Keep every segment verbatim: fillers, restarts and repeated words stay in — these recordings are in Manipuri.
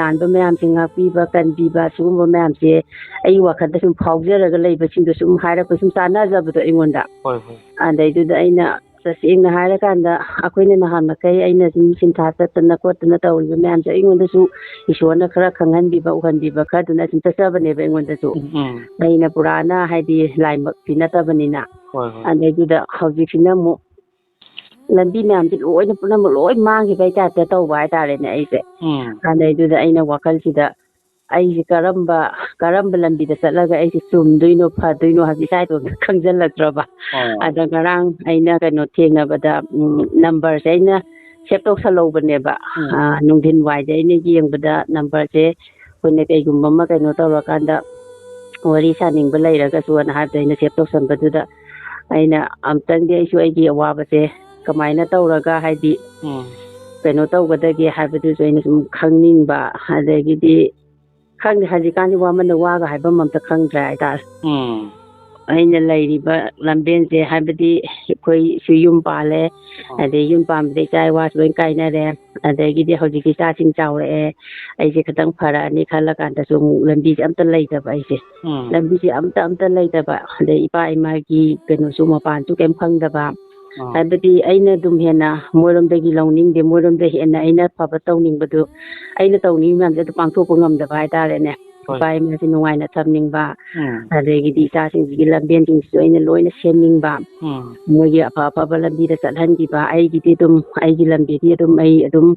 ꯂꯥꯟꯕ ꯃꯌꯥꯝꯁꯦ ꯉꯥꯛꯄꯤꯕ, ꯀꯟꯕꯤꯕ, ꯁꯤꯒꯨꯝꯕ ꯃꯌꯥꯝꯁꯦ ꯑꯩ ꯋꯥꯈꯜꯗ ꯁꯨꯝ ꯐꯥꯎꯖꯔꯒ ꯂꯩꯕꯁꯤꯡꯗꯣ ꯁꯨꯝ ꯍꯥꯏꯔꯛꯄ, ꯁꯨꯝ ꯆꯥꯟꯅꯖꯕꯗꯣ ꯑꯩꯉꯣꯟꯗ꯫ ꯍꯣꯏ, ꯍꯣꯏ꯫ ꯑꯗꯩꯗꯨꯗ ꯑꯩꯅ ꯇꯁꯦꯡꯅ ꯍꯥꯏꯔꯀꯥꯟꯗ ꯑꯩꯈꯣꯏꯅ ꯅꯍꯥꯟ ꯃꯈꯩ ꯑꯩꯅ ꯁꯨꯝ ꯁꯤꯟꯊꯥ ꯆꯠꯇꯅ ꯈꯣꯠꯇꯅ ꯇꯧꯔꯤꯕ ꯃꯌꯥꯝꯁꯦ ꯑꯩꯉꯣꯟꯗꯁꯨ ꯏꯁꯣꯔꯅ ꯈꯔ ꯈꯪꯍꯟꯕꯤꯕ, ꯎꯍꯟꯕꯤꯕ ꯈꯔꯗꯨꯅ ꯁꯨꯝ ꯆꯠꯆꯕꯅꯦꯕ ꯑꯩꯉꯣꯟꯗꯁꯨ꯫ ꯎꯝ, ꯎꯝ꯫ ꯑꯩꯅ ꯄꯨꯔꯥꯅ ꯍꯥꯏꯗꯤ ꯂꯥꯏꯃꯛꯇꯤ ꯅꯠꯇꯕꯅꯤꯅ꯫ ꯍꯣꯏ, ꯍꯣꯏ꯫ ꯑꯗꯩꯗꯨꯗ ꯍꯧꯖꯤꯛꯁꯤꯅ ꯑꯃꯨꯛ ꯂꯝꯕꯤ ꯃꯌꯥꯝꯁꯦ ꯂꯣꯏꯅ ꯄꯨꯝꯅꯃꯛ ꯂꯣꯏ ꯃꯥꯡꯈꯤꯕꯩ type ꯇ ꯇꯧꯕ ꯍꯥꯏꯇꯥꯔꯦꯅꯦ ꯑꯩꯁꯦ꯫ ꯎꯝ꯫ ꯑꯗꯩꯗꯨꯗ ꯑꯩꯅ ꯋꯥꯈꯜꯁꯤꯗ ꯑꯩꯁꯦ ꯀꯔꯝꯕ, ꯀꯔꯝꯕ ꯂꯝꯕꯤꯗ ꯆꯠꯂꯒ ꯑꯩꯁꯦ ꯆꯨꯝꯗꯣꯏꯅꯣ, ꯐꯗꯣꯏꯅꯣ ꯍꯥꯏꯕꯁꯦ ꯏꯁꯥ ꯏꯇꯣꯝꯇ ꯈꯪꯖꯤꯜꯂꯛꯇ꯭ꯔꯕ꯫ ꯑꯣ꯫ ꯑꯗ ꯉꯔꯥꯡ ꯑꯩꯅ ꯀꯩꯅꯣ ꯊꯦꯡꯅꯕꯗ, ꯎꯝ, number ꯁꯦ ꯑꯩꯅ save ꯇꯧꯁꯜꯍꯧꯕꯅꯦꯕ꯫ ꯎꯝ꯫ ꯑ, ꯅꯨꯡꯊꯤꯟ ꯋꯥꯏꯗ ꯑꯩꯅ ꯌꯦꯡꯕꯗ number ꯁꯦ ꯑꯩꯈꯣꯏꯅ ꯀꯩꯒꯨꯝꯕ ꯑꯃ ꯀꯩꯅꯣ ꯇꯧꯔꯀꯥꯟꯗ ꯋꯥꯔꯤ ꯁꯥꯅꯤꯡꯕ ꯂꯩꯔꯒꯁꯨꯅ ꯍꯥꯏꯕꯗ ꯑꯩꯅ save ꯇꯧꯁꯟꯕꯗꯨꯗ ꯑꯩꯅ ꯑꯝꯇꯪꯗꯤ ꯑꯩꯁꯨ ꯑꯩꯒꯤ ꯑꯋꯥꯕꯁꯦ ꯀꯃꯥꯏꯅ ꯇꯧꯔꯒ ꯍꯥꯏꯗꯤ ꯎꯝ꯫ ꯀꯩꯅꯣ ꯇꯧꯒꯗꯒꯦ ꯍꯥꯏꯕꯗꯨꯁꯨ ꯑꯩꯅ ꯁꯨꯝ ꯈꯪꯅꯤꯡꯕ꯫ ꯑꯗꯒꯤꯗꯤ ꯈꯪꯗꯦ, ꯍꯧꯖꯤꯛꯀꯥꯟꯗꯤ ꯋꯥꯃꯟꯗ ꯋꯥꯒ ꯍꯥꯏꯐꯝ ꯑꯝꯇ ꯈꯪꯗ꯭ꯔꯦ ꯍꯥꯏꯇꯥꯔꯦ꯫ ꯎꯝ꯫ ꯑꯩꯅ ꯂꯩꯔꯤꯕ ꯂꯝꯕꯦꯟꯁꯦ, ꯍꯥꯏꯕꯗꯤ ꯑꯩꯈꯣꯏꯁꯨ ꯌꯨꯝ ꯄꯥꯜꯂꯦ, ꯑꯣ꯫ ꯑꯗꯩ ꯌꯨꯝ ꯄꯥꯟꯕꯗ ꯏꯆꯥ ꯏꯋꯥꯁꯨ ꯂꯣꯏ ꯀꯥꯏꯅꯔꯦ, ꯑꯗꯒꯤꯗꯤ ꯍꯧꯖꯤꯛꯇꯤ ꯏꯆꯥꯁꯤꯡ ꯆꯥꯎꯔꯛꯑꯦ, ꯑꯩꯁꯦ ꯈꯤꯇꯪ ꯐꯔꯛꯑꯅꯤ ꯈꯜꯂ ꯀꯥꯟꯗꯁꯨ ꯑꯃꯨꯛ ꯂꯝꯕꯤꯁꯦ ꯑꯝꯇ ꯂꯩꯇꯕ ꯑꯩꯁꯦ꯫ ꯎꯝ꯫ ꯂꯝꯕꯤꯁꯦ ꯑꯝꯇ, ꯑꯝꯇ ꯂꯩꯇꯕ, ꯑꯗꯩ ꯏꯄꯥ ꯏꯃꯥꯒꯤ ꯀꯩꯅꯣꯁꯨ ꯃꯄꯥꯟꯁꯨ ꯀꯩꯝ ꯈꯪꯗꯕ, ꯑꯣ꯫ ꯍꯥꯏꯕꯗꯤ ꯑꯩꯅ ꯑꯗꯨꯝ ꯍꯦꯟꯅ ꯃꯣꯏꯔꯣꯝꯗꯒꯤ ꯂꯧꯅꯤꯡꯗꯦ, ꯃꯣꯏꯔꯣꯝꯗ ꯍꯦꯟꯅ ꯑꯩꯅ ꯐꯕ ꯇꯧꯅꯤꯡꯕꯗꯨ, ꯑꯩꯅ ꯇꯧꯅꯤꯡꯕ ꯃꯌꯥꯝꯁꯦ ꯑꯗꯨ ꯄꯥꯡꯊꯣꯛꯄ ꯉꯝꯗꯕ ꯍꯥꯏꯇꯥꯔꯦꯅꯦ꯫ ꯍꯣꯏ꯫ ꯏꯄꯥ ꯏꯃꯥꯁꯦ ꯅꯨꯡꯉꯥꯏꯅ ꯊꯝꯅꯤꯡꯕ, ꯎꯝ꯫ ꯑꯗꯒꯤꯗꯤ ꯏꯆꯥꯁꯤꯡꯁꯤꯒꯤ ꯂꯝꯕꯦꯟꯁꯤꯡꯁꯤꯁꯨ ꯑꯩꯅ ꯂꯣꯏꯅ ꯁꯦꯝꯅꯤꯡꯕ, ꯎꯝ꯫ ꯃꯣꯏꯒꯤ ꯑꯐ ꯑꯐꯕ ꯂꯝꯕꯤꯗ ꯆꯠꯍꯟꯈꯤꯕ, ꯑꯩꯒꯤꯗꯤ ꯑꯗꯨꯝ, ꯑꯩꯒꯤ ꯂꯝꯕꯤꯗꯤ ꯑꯗꯨꯝ ꯑꯩ ꯑꯗꯨꯝ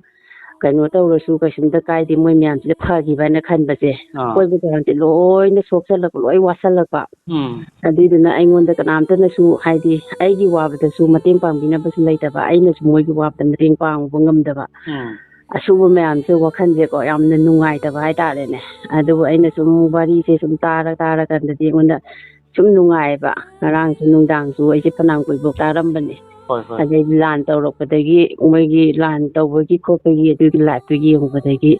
ꯀꯩꯅꯣ ꯇꯧꯔꯁꯨ ꯀꯩꯁꯨꯝꯇ ꯀꯥꯏꯗꯦ, ꯃꯣꯏ ꯃꯌꯥꯝꯁꯤꯅ ꯐꯈꯤꯕ ꯍꯥꯏꯅ ꯈꯟꯕꯁꯦ꯫ ꯑꯥ꯫ ꯑꯀꯣꯏꯕ ꯖꯒꯥꯁꯦ ꯂꯣꯏꯅ ꯁꯣꯛꯆꯜꯂꯛꯄ, ꯂꯣꯏ ꯋꯥꯁꯜꯂꯛꯄ꯫ ꯎꯝ꯫ ꯑꯗꯨꯏꯗꯨꯅ ꯑꯩꯉꯣꯟꯗ ꯀꯅꯥꯝꯇꯅꯁꯨ, ꯍꯥꯏꯗꯤ, ꯑꯩꯒꯤ ꯋꯥꯕꯗꯁꯨ ꯃꯇꯦꯡ ꯄꯥꯡꯕꯤꯅꯕꯁꯨ ꯂꯩꯇꯕ, ꯑꯩꯅꯁꯨ ꯃꯣꯏꯒꯤ ꯋꯥꯕꯗ ꯃꯇꯦꯡ ꯄꯥꯡꯕ ꯉꯝꯗꯕ꯫ ꯎꯝ꯫ ꯑꯁꯨꯝꯕ ꯃꯌꯥꯝꯁꯦ ꯋꯥꯈꯜꯁꯦꯀꯣ ꯌꯥꯝꯅ ꯅꯨꯡꯉꯥꯏꯇꯕ ꯍꯥꯏꯇꯥꯔꯦꯅꯦ꯫ ꯑꯗꯨꯕꯨ ꯑꯩꯅ ꯁꯨꯝ ꯋꯥꯔꯤꯁꯦ ꯁꯨꯝ ꯇꯥꯔ ꯇꯥꯔꯀꯥꯟꯗꯗꯤ ꯑꯩꯉꯣꯟꯗ ꯁꯨꯝ ꯅꯨꯡꯉꯥꯏꯌꯦꯕ꯫ ꯉꯔꯥꯡꯁꯨ ꯅꯨꯡꯗꯥꯡꯁꯨ ꯑꯩꯁꯦ ꯐꯅꯌꯥꯝ ꯀꯨꯏꯕꯧ ꯇꯥꯔꯝꯕꯅꯦ꯫ ꯍꯣꯏ, ꯍꯣꯏ꯫ ꯑꯗꯩ ꯂꯥꯟ ꯇꯧꯔꯛꯄꯗꯒꯤ, ꯃꯣꯏꯒꯤ ꯂꯥꯟ ꯇꯧꯕꯒꯤ ꯈꯣꯠꯄꯒꯤ ꯑꯗꯨꯒꯤ live ꯇꯨ ꯌꯦꯡꯉꯨꯕꯗꯒꯤ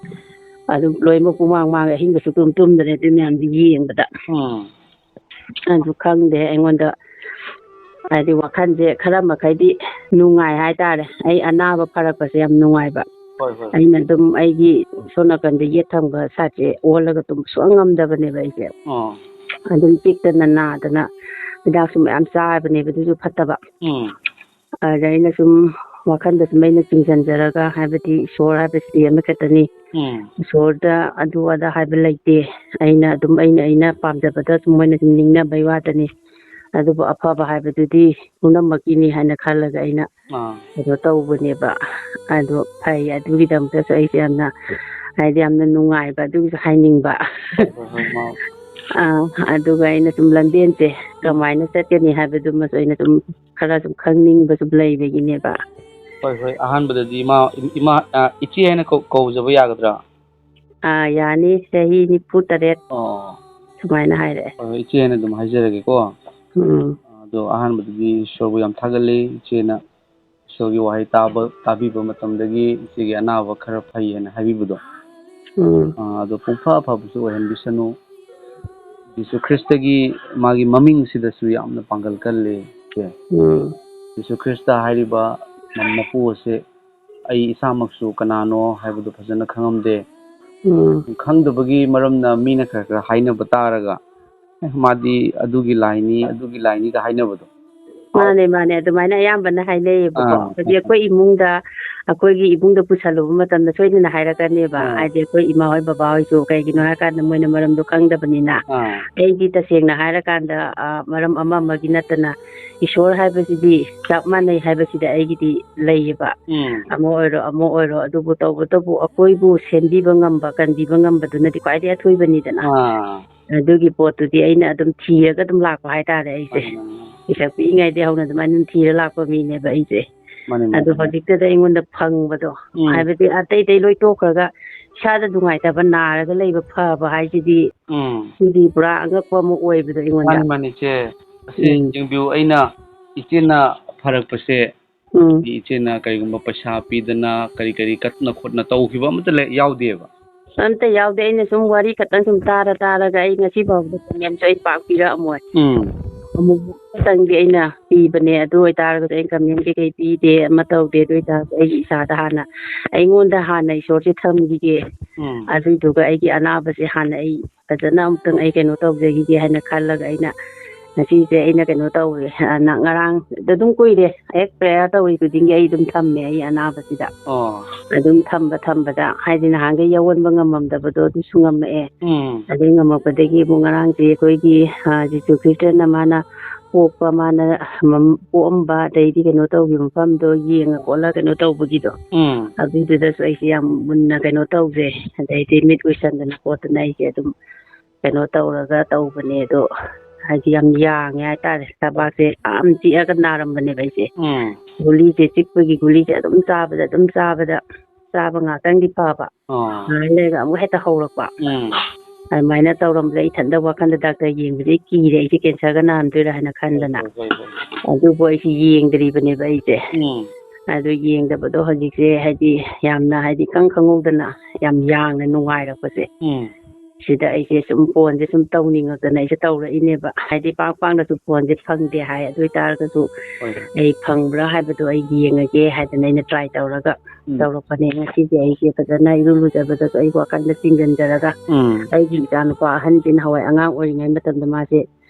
ꯑꯗꯨꯝ ꯂꯣꯏꯅꯃꯛ ꯄꯨꯡꯃꯥꯡ ꯃꯥꯡꯉꯦ, ꯑꯍꯤꯡꯒ ꯁꯨꯛꯇꯨꯝ ꯇꯨꯝꯗ꯭ꯔꯦ ꯑꯗꯨ ꯃꯌꯥꯝꯗꯨ ꯌꯦꯡꯕꯗ꯫ ꯎꯝ꯫ ꯑꯗꯨ ꯈꯪꯗꯦ, ꯑꯩꯉꯣꯟꯗ ꯍꯥꯏꯗꯤ ꯋꯥꯈꯜꯁꯦ ꯈꯔ ꯃꯈꯩꯗꯤ ꯅꯨꯡꯉꯥꯏ ꯍꯥꯏꯇꯥꯔꯦ꯫ ꯑꯩ ꯑꯅꯥꯕ ꯐꯔꯛꯄꯁꯦ ꯌꯥꯝ ꯅꯨꯡꯉꯥꯏꯕ꯫ ꯍꯣꯏ, ꯍꯣꯏ꯫ ꯑꯩꯅ ꯑꯗꯨꯝ ꯑꯩꯒꯤ ꯁꯣꯝ ꯅꯥꯀꯟꯗ ꯌꯦꯠ ꯊꯪꯕ ꯁꯥꯏꯠꯁꯦ ꯑꯣꯜꯂꯒ ꯇꯨꯝꯕ ꯁꯨꯡꯉꯝ ꯉꯝꯗꯕꯅꯦꯕ ꯑꯩꯁꯦ꯫ ꯑꯣ꯫ ꯑꯗꯨꯝ ꯆꯤꯛꯇꯅ ꯅꯥꯗꯅ ꯍꯤꯗꯥꯛꯁꯨ ꯃꯌꯥꯝ ꯆꯥꯕꯅꯦꯕ, ꯑꯗꯨꯁꯨ ꯐꯠꯇꯕ꯫ ꯎꯝ꯫ ꯑꯗ ꯑꯩꯅ ꯁꯨꯝ ꯋꯥꯈꯟꯗ ꯁꯨꯝ ꯑꯩꯅ ꯆꯤꯡꯁꯤꯟꯖꯔꯒ, ꯍꯥꯏꯕꯗꯤ ꯏꯁꯣꯔ ꯍꯥꯏꯕꯁꯤꯗꯤ ꯑꯃꯈꯛꯇꯅꯤ꯫ ꯎꯝ꯫ ꯏꯁꯣꯔꯗ ꯑꯗꯨ ꯑꯗꯥ ꯍꯥꯏꯕ ꯂꯩꯇꯦ꯫ ꯑꯩꯅ ꯑꯗꯨꯝ ꯑꯩꯅ, ꯑꯩꯅ ꯄꯥꯝꯖꯕꯗ ꯁꯨꯝ ꯃꯣꯏꯅ ꯁꯨꯝ ꯅꯤꯡꯅꯕꯩ ꯋꯥꯇꯅꯤ꯫ ꯑꯗꯨꯕꯨ ꯑꯐꯕ ꯍꯥꯏꯕꯗꯨꯗꯤ ꯄꯨꯝꯅꯃꯛꯀꯤꯅꯤ ꯍꯥꯏꯅ ꯈꯜꯂꯒ ꯑꯩꯅ ꯑꯥ꯫ ꯀꯩꯅꯣ ꯇꯧꯕꯅꯦꯕ꯫ ꯑꯗꯣ ꯐꯩ, ꯑꯗꯨꯒꯤꯗꯃꯛꯇꯁꯨ ꯑꯩꯁꯦ ꯌꯥꯝꯅ, ꯍꯥꯏꯗꯤ, ꯌꯥꯝꯅ ꯅꯨꯡꯉꯥꯏꯕ, ꯑꯗꯨꯒꯤꯁꯨ ꯍꯥꯏꯅꯤꯡꯕ꯫ ꯍꯣꯏ, ꯍꯣꯏ, ꯃꯥ-, ꯑꯥ, ꯑꯗꯨꯒ ꯑꯩꯅ ꯁꯨꯝ ꯂꯝꯕꯦꯟꯁꯦ ꯎꯝ꯫ ꯀꯃꯥꯏꯅ ꯆꯠꯀꯅꯤ ꯍꯥꯏꯕꯗꯨꯃꯁꯨ ꯑꯩꯅ ꯁꯨꯝ ꯈꯔ ꯁꯨꯝ ꯈꯪꯅꯤꯡꯕ ꯁꯨꯝ ꯂꯩꯕꯒꯤꯅꯦꯕ꯫ ꯍꯣꯏ, ꯍꯣꯏ, ꯑꯍꯥꯟꯕꯗꯗꯤ ꯏꯃꯥ, ꯏꯃꯥ, ꯑ, ꯏꯆꯦ ꯍꯥꯏꯅ ꯀꯧ-, ꯀꯧꯖꯕ ꯌꯥꯒꯗ꯭ꯔꯥ? ꯑꯥ, ꯌꯥꯅꯤ, ꯆꯍꯤ ꯅꯤꯐꯨ ꯇꯔꯦꯠ ꯑꯣ꯫ ꯁꯨꯃꯥꯏꯅ ꯍꯥꯏꯔꯛꯑꯦ꯫ ꯍꯣꯏ, ꯍꯣꯏ, ꯏꯆꯦꯅ ꯑꯗꯨꯝ ꯍꯥꯏꯖꯔꯒꯦꯀꯣ꯫ ꯎꯝ꯫ ꯑꯗꯣ ꯑꯍꯥꯟꯕꯗꯗꯤ ꯏꯁꯣꯔꯕꯨ ꯌꯥꯝ ꯊꯥꯒꯠꯂꯤ꯫ ꯏꯆꯦꯅ ꯏꯁꯣꯔꯒꯤ ꯋꯥꯍꯩ ꯇꯥꯕ, ꯇꯥꯕꯤꯕ ꯃꯇꯝꯗꯒꯤ ꯏꯆꯦꯒꯤ ꯑꯅꯥꯕ ꯈꯔ ꯐꯩ ꯍꯥꯏꯅ ꯍꯥꯏꯕꯤꯕꯗꯣ꯫ ꯎꯝ꯫ ꯑꯥ, ꯑꯗꯣ ꯄꯨꯡꯐ ꯑꯐꯕꯁꯨ ꯑꯣꯏꯍꯟꯕꯤꯁꯅꯨ꯫ ꯖꯤꯁꯨ ꯈ꯭ꯔꯤꯁꯇꯒꯤ ꯃꯥꯒꯤ ꯃꯃꯤꯡꯁꯤꯗꯁꯨ ꯌꯥꯝꯅ ꯄꯥꯡꯒꯜ ꯀꯜꯂꯤ, ꯏꯆꯦ꯫ ꯎꯝ꯫ ꯖꯤꯁꯨ ꯈ꯭ꯔꯤꯁꯇ ꯍꯥꯏꯔꯤꯕ ꯃꯄꯨ ꯑꯁꯦ ꯑꯩ ꯏꯁꯥꯃꯛꯁꯨ ꯀꯅꯥꯅꯣ ꯍꯥꯏꯕꯗꯨ ꯐꯖꯅ ꯈꯪꯉꯝꯗꯦ꯫ ꯎꯝ꯫ ꯈꯪꯗꯕꯒꯤ ꯃꯔꯝꯅ ꯃꯤꯅ ꯈꯔ ꯈꯔ ꯍꯥꯏꯅꯕ ꯇꯥꯔꯒ, "ꯑꯦ, ꯃꯥꯗꯤ ꯑꯗꯨꯒꯤ ꯂꯥꯏꯅꯤ, ꯑꯗꯨꯒꯤ ꯂꯥꯏꯅꯤꯒ" ꯍꯥꯏꯅꯕꯗꯣ꯫ ꯃꯥꯅꯦ, ꯃꯥꯅꯦ, ꯑꯗꯨꯃꯥꯏꯅ ꯑꯌꯥꯝꯕꯅ ꯍꯥꯏꯅꯩꯌꯦꯕꯀꯣ꯫ ꯑꯥ꯫ ꯍꯥꯏꯗꯤ ꯑꯩꯈꯣꯏ ꯏꯃꯨꯡꯗ, ꯑꯩꯈꯣꯏꯒꯤ ꯏꯃꯨꯡꯗ ꯄꯨꯁꯜꯂꯨꯕ ꯃꯇꯝꯗ ꯁꯣꯏꯗꯅ ꯍꯥꯏꯔꯛꯀꯅꯦꯕ꯫ ꯑꯥ꯫ ꯍꯥꯏꯗꯤ ꯑꯩꯈꯣꯏ ꯏꯃꯥ ꯍꯣꯏ, ꯕꯕꯥ ꯍꯣꯏꯁꯨ, ꯀꯩꯒꯤꯅꯣ ꯍꯥꯏꯔꯀꯥꯟꯗ ꯃꯣꯏꯅ ꯃꯔꯝꯗꯣ ꯈꯪꯗꯕꯅꯤꯅ꯫ ꯑꯥ꯫ ꯑꯩꯗꯤ ꯇꯁꯦꯡꯅ ꯍꯥꯏꯔꯀꯥꯟꯗ, ꯑ, ꯃꯔꯝ ꯑꯃ ꯑꯃꯒꯤ ꯅꯠꯇꯅ ꯏꯁꯣꯔ ꯍꯥꯏꯕꯁꯤꯗꯤ ꯆꯞ ꯃꯥꯟꯅꯩ ꯍꯥꯏꯕꯁꯤꯗ ꯑꯩꯒꯤꯗꯤ ꯂꯩꯌꯦꯕ꯫ ꯎꯝ꯫ ꯑꯃ ꯑꯣꯏꯔꯣ, ꯑꯃ ꯑꯣꯏꯔꯣ, ꯑꯗꯨꯕꯨ ꯇꯧꯕꯇꯕꯨ ꯑꯩꯈꯣꯏꯕꯨ ꯁꯦꯝꯕꯤꯕ ꯉꯝꯕ, ꯀꯟꯕꯤꯕ ꯉꯝꯕꯗꯨꯅꯗꯤ ꯈ꯭ꯋꯥꯏꯗꯒꯤ ꯑꯊꯣꯏꯕꯅꯤꯗꯅ꯫ ꯑꯥ꯫ ꯑꯗꯨꯒꯤ ꯄꯣꯠꯇꯨꯗꯤ ꯑꯩꯅ ꯑꯗꯨꯝ ꯊꯤꯔꯒ ꯑꯗꯨꯝ ꯂꯥꯛꯄ ꯍꯥꯏꯇꯥꯔꯦ ꯑꯩꯁꯦ꯫ ꯃꯥꯅꯤ, ꯃꯥꯅꯤ, ꯃꯥꯅꯤ꯫ ꯄꯤꯁꯛ ꯄꯤꯛꯏꯉꯩꯗꯩ ꯍꯧꯅ ꯑꯗꯨꯃꯥꯏꯅ ꯑꯗꯨꯝ ꯊꯤꯔ ꯂꯥꯛꯄ ꯃꯤꯅꯦꯕ ꯑꯩꯁꯦ꯫ ꯃꯥꯅꯤ, ꯃꯥꯅꯤ, ꯑꯗꯣ ꯃꯥꯅꯤ꯫ ꯍꯧꯖꯤꯛꯇꯗ ꯑꯩꯉꯣꯟꯗ ꯐꯪꯕꯗꯣ, ꯎꯝ꯫ ꯍꯥꯏꯕꯗꯤ ꯑꯇꯩ ꯑꯇꯩ ꯂꯣꯏ ꯇꯣꯛꯈ꯭ꯔꯒ ꯏꯁꯥꯗ ꯅꯨꯡꯉꯥꯏꯇꯕ, ꯅꯥꯔꯒ ꯂꯩꯕ ꯐꯕ ꯍꯥꯏꯁꯤꯗꯤ, ꯎꯝ꯫ ꯁꯤꯗꯤ ꯄꯨꯔꯥ ꯑꯉꯛꯄ ꯑꯃ ꯑꯣꯏꯕꯗꯣ ꯑꯩꯉꯣꯟꯗ꯫ ꯃꯥꯅꯤ, ꯃꯥꯅꯤ, ꯏꯆꯦ꯫ ꯑꯁꯤ ꯎꯝ꯫ ꯌꯦꯡꯕꯤꯌꯨ, ꯑꯩꯅ ꯏꯆꯦꯅ ꯐꯔꯛꯄꯁꯦ, ꯎꯝ꯫ ꯏꯆꯦꯅ ꯀꯔꯤꯒꯨꯝꯕ ꯄꯩꯁꯥ ꯄꯤꯗꯅ ꯀꯔꯤ ꯀꯔꯤ ꯀꯠꯇꯅ ꯈꯣꯠꯅ ꯇꯧꯈꯤꯕ ꯑꯃꯠꯇ ꯂꯩ-, ꯌꯥꯎꯗꯦꯕ? ꯑꯝꯇ ꯌꯥꯎꯗꯦ꯫ ꯑꯩꯅ ꯁꯨꯝ ꯋꯥꯔꯤ ꯈꯛꯇꯪ ꯁꯨꯝ ꯇꯥꯔ ꯇꯥꯔꯒ ꯑꯩ ꯉꯁꯤ ꯐꯥꯎꯕꯗ ꯄꯥꯎꯃꯤ ꯑꯝꯇ ꯑꯩ ꯄꯥꯛ ꯄꯤꯔꯛꯑꯝꯃꯣꯏ꯫ ꯎꯝ꯫ ꯑꯃꯨꯛ ꯈꯛꯇꯪꯗꯤ ꯑꯩꯅ ꯄꯤꯕꯅꯦ꯫ ꯑꯗꯨ ꯑꯣꯏꯇꯥꯔꯒꯁꯨ ꯑꯩꯅ ꯀꯝꯃꯦꯟ ꯀꯩꯀꯩ ꯄꯤꯗꯦ, ꯑꯃ ꯇꯧꯗꯦ꯫ ꯑꯗꯨ ꯑꯣꯏꯇꯥꯔꯒꯁꯨ ꯑꯩꯒꯤ ꯏꯁꯥꯗ ꯍꯥꯟꯅ, ꯑꯩꯉꯣꯟꯗ ꯍꯥꯟꯅ ꯏꯁꯣꯔꯁꯦ ꯊꯝꯈꯤꯒꯦ꯫ ꯎꯝ꯫ ꯑꯗꯨꯏꯗꯨꯒ ꯑꯩꯒꯤ ꯑꯅꯥꯕꯁꯦ ꯍꯥꯟꯅ ꯑꯩ ꯐꯖꯅ ꯑꯃꯨꯛꯇꯪ ꯑꯩ ꯀꯩꯅꯣ ꯇꯧꯖꯈꯤꯒꯦ ꯍꯥꯏꯅ ꯈꯜꯂꯒ ꯑꯩꯅ ꯉꯁꯤꯁꯦ ꯑꯩꯅ ꯀꯩꯅꯣ ꯇꯧꯔꯦ꯫ ꯑ, ꯅ-, ꯉꯔꯥꯡ ꯑꯗꯨꯝ ꯀꯨꯏꯔꯦ, ꯍꯦꯛ ꯄ꯭ꯔꯦꯌꯔ ꯇꯧꯔꯤ ꯈꯨꯗꯤꯡꯒꯤ ꯑꯩ ꯑꯗꯨꯝ ꯊꯝꯃꯦ ꯑꯩ ꯑꯅꯥꯕꯁꯤꯗ꯫ ꯑꯣ꯫ ꯑꯗꯨꯝ ꯊꯝꯕ ꯊꯝꯕꯗ, ꯍꯥꯏꯗꯤ ꯅꯍꯥꯟꯈꯩ ꯌꯥꯎꯍꯟꯕ ꯉꯝꯃꯝꯗꯕꯗꯣ ꯑꯗꯨꯁꯨ ꯉꯝꯃꯛꯑꯦ꯫ ꯎꯝ꯫ ꯑꯗꯩ ꯉꯝꯃꯛꯄꯗꯒꯤ ꯑꯃꯨꯛ ꯉꯔꯥꯡꯁꯦ ꯑꯩꯈꯣꯏꯒꯤ, ꯑ, ꯖꯤꯁꯨ ꯈ꯭ꯔꯤꯁꯇꯅ ꯃꯥꯅ ꯄꯣꯛꯄ, ꯃꯥꯅ ꯃꯝ-, ꯄꯣꯛꯑꯝꯕ, ꯑꯗꯩꯗꯤ ꯀꯩꯅꯣ ꯇꯧꯈꯤꯕ ꯃꯐꯝꯗꯣ ꯌꯦꯡꯉ ꯈꯣꯠꯂ ꯀꯩꯅꯣ ꯇꯧꯕꯒꯤꯗꯣ, ꯎꯝ꯫ ꯑꯗꯨꯗꯨꯗꯁꯨ ꯑꯩꯁꯦ ꯌꯥꯝ ꯃꯨꯟꯅ ꯀꯩꯅꯣ ꯇꯧꯖꯩ꯫ ꯑꯗꯩꯗꯤ ꯃꯤꯠ ꯎꯏꯁꯟꯗꯅ ꯈꯣꯠꯇꯅ ꯑꯩꯁꯦ ꯑꯗꯨꯝ ꯀꯩꯅꯣ ꯇꯧꯔꯒ ꯇꯧꯕꯅꯦ꯫ ꯑꯗꯣ ꯍꯥꯏꯗꯤ ꯌꯥꯝ ꯌꯥꯡꯉꯦ ꯍꯥꯏꯇꯥꯔꯦ꯫ ꯊꯕꯥꯛꯁꯦ ꯌꯥꯝ ꯆꯤꯛꯑꯒ ꯅꯥꯔꯝꯕꯅꯦꯕ ꯑꯩꯁꯦ꯫ ꯎꯝ꯫ ꯒꯨꯂꯤꯁꯦ, ꯆꯤꯛꯄꯒꯤ ꯒꯨꯂꯤꯁꯦ ꯑꯗꯨꯝ ꯆꯥꯕꯗ, ꯑꯗꯨꯝ ꯆꯥꯕꯗ, ꯆꯥꯕ ꯉꯥꯛꯇꯪꯗꯤ ꯐꯕ꯫ ꯑꯣ꯫ ꯉꯥꯏꯍꯥꯛ ꯂꯩꯔꯒ ꯑꯃꯨꯛ ꯍꯦꯛꯇ ꯍꯧꯔꯛꯄ꯫ ꯎꯝ꯫ ꯑꯗꯨꯃꯥꯏꯅ ꯇꯧꯔꯝꯕꯗ ꯑꯩ ꯏꯊꯟꯗ ꯋꯥꯈꯜꯗ ꯗꯥꯛꯇꯔ ꯌꯦꯡꯕꯁꯦ ꯀꯤꯔꯦ, ꯑꯩꯁꯦ ꯀꯦꯟꯁꯔꯒ ꯅꯥꯔꯝꯗꯣꯏꯔꯥ ꯍꯥꯏꯅ ꯈꯟꯗꯅ꯫ ꯍꯣꯏ, ꯍꯣꯏ, ꯍꯣꯏ꯫ ꯑꯗꯨꯕꯨ ꯑꯩꯁꯦ ꯌꯦꯡꯗ꯭ꯔꯤꯕꯅꯦꯕ ꯑꯩꯁꯦ꯫ ꯎꯝ꯫ ꯑꯗꯨ ꯌꯦꯡꯗꯕꯗꯣ ꯍꯧꯖꯤꯛꯁꯦ ꯍꯥꯏꯗꯤ ꯌꯥꯝꯅ ꯍꯥꯏꯗꯤ ꯏꯈꯪ ꯈꯪꯍꯧꯗꯅ ꯌꯥꯝ ꯌꯥꯡꯅ ꯅꯨꯡꯉꯥꯏꯔꯛꯄꯁꯦ꯫ ꯎꯝ꯫ ꯁꯤꯗ ꯑꯩꯁꯦ ꯁꯨꯝ ꯐꯣꯟꯁꯦ ꯁꯨꯝ ꯇꯧꯅꯤꯡꯉꯛꯇꯅ ꯑꯩꯁꯦ ꯇꯧꯔꯛꯏꯅꯦꯕ꯫ ꯍꯥꯏꯗꯤ ꯄꯥꯛ ꯄꯥꯛꯅꯁꯨ ꯐꯣꯟꯁꯦ ꯐꯪꯗꯦ ꯍꯥꯏ꯫ ꯑꯗꯨ ꯑꯣꯏꯇꯥꯔꯒꯁꯨ ꯍꯣꯏ, ꯍꯣꯏ꯫ ꯑꯩ ꯐꯪꯕ꯭ꯔꯥ ꯍꯥꯏꯕꯗꯣ ꯑꯩ ꯌꯦꯡꯉꯒꯦ ꯍꯥꯏꯗꯅ ꯑꯩꯅ ꯇ꯭ꯔꯥꯏ ꯇꯧꯔꯒ ꯎꯝ꯫ ꯇꯧꯔꯛꯄꯅꯦ꯫ ꯉꯁꯤꯁꯦ ꯑꯩꯁꯦ ꯐꯖꯅ ꯏꯔꯨ ꯂꯨꯖꯕꯗꯁꯨ ꯑꯩ ꯋꯥꯈꯜꯗ ꯆꯤꯡꯁꯤꯟꯖꯔꯒ ꯎꯝ꯫ ꯑꯩꯒꯤ ꯏꯆꯥꯅꯨꯄꯥ ꯑꯍꯟꯁꯤ ꯅꯍꯥꯟꯋꯥꯏ ꯑꯉꯥꯡ ꯑꯣꯏꯔꯤꯉꯩ ꯃꯇꯝꯗ ꯃꯥꯁꯦ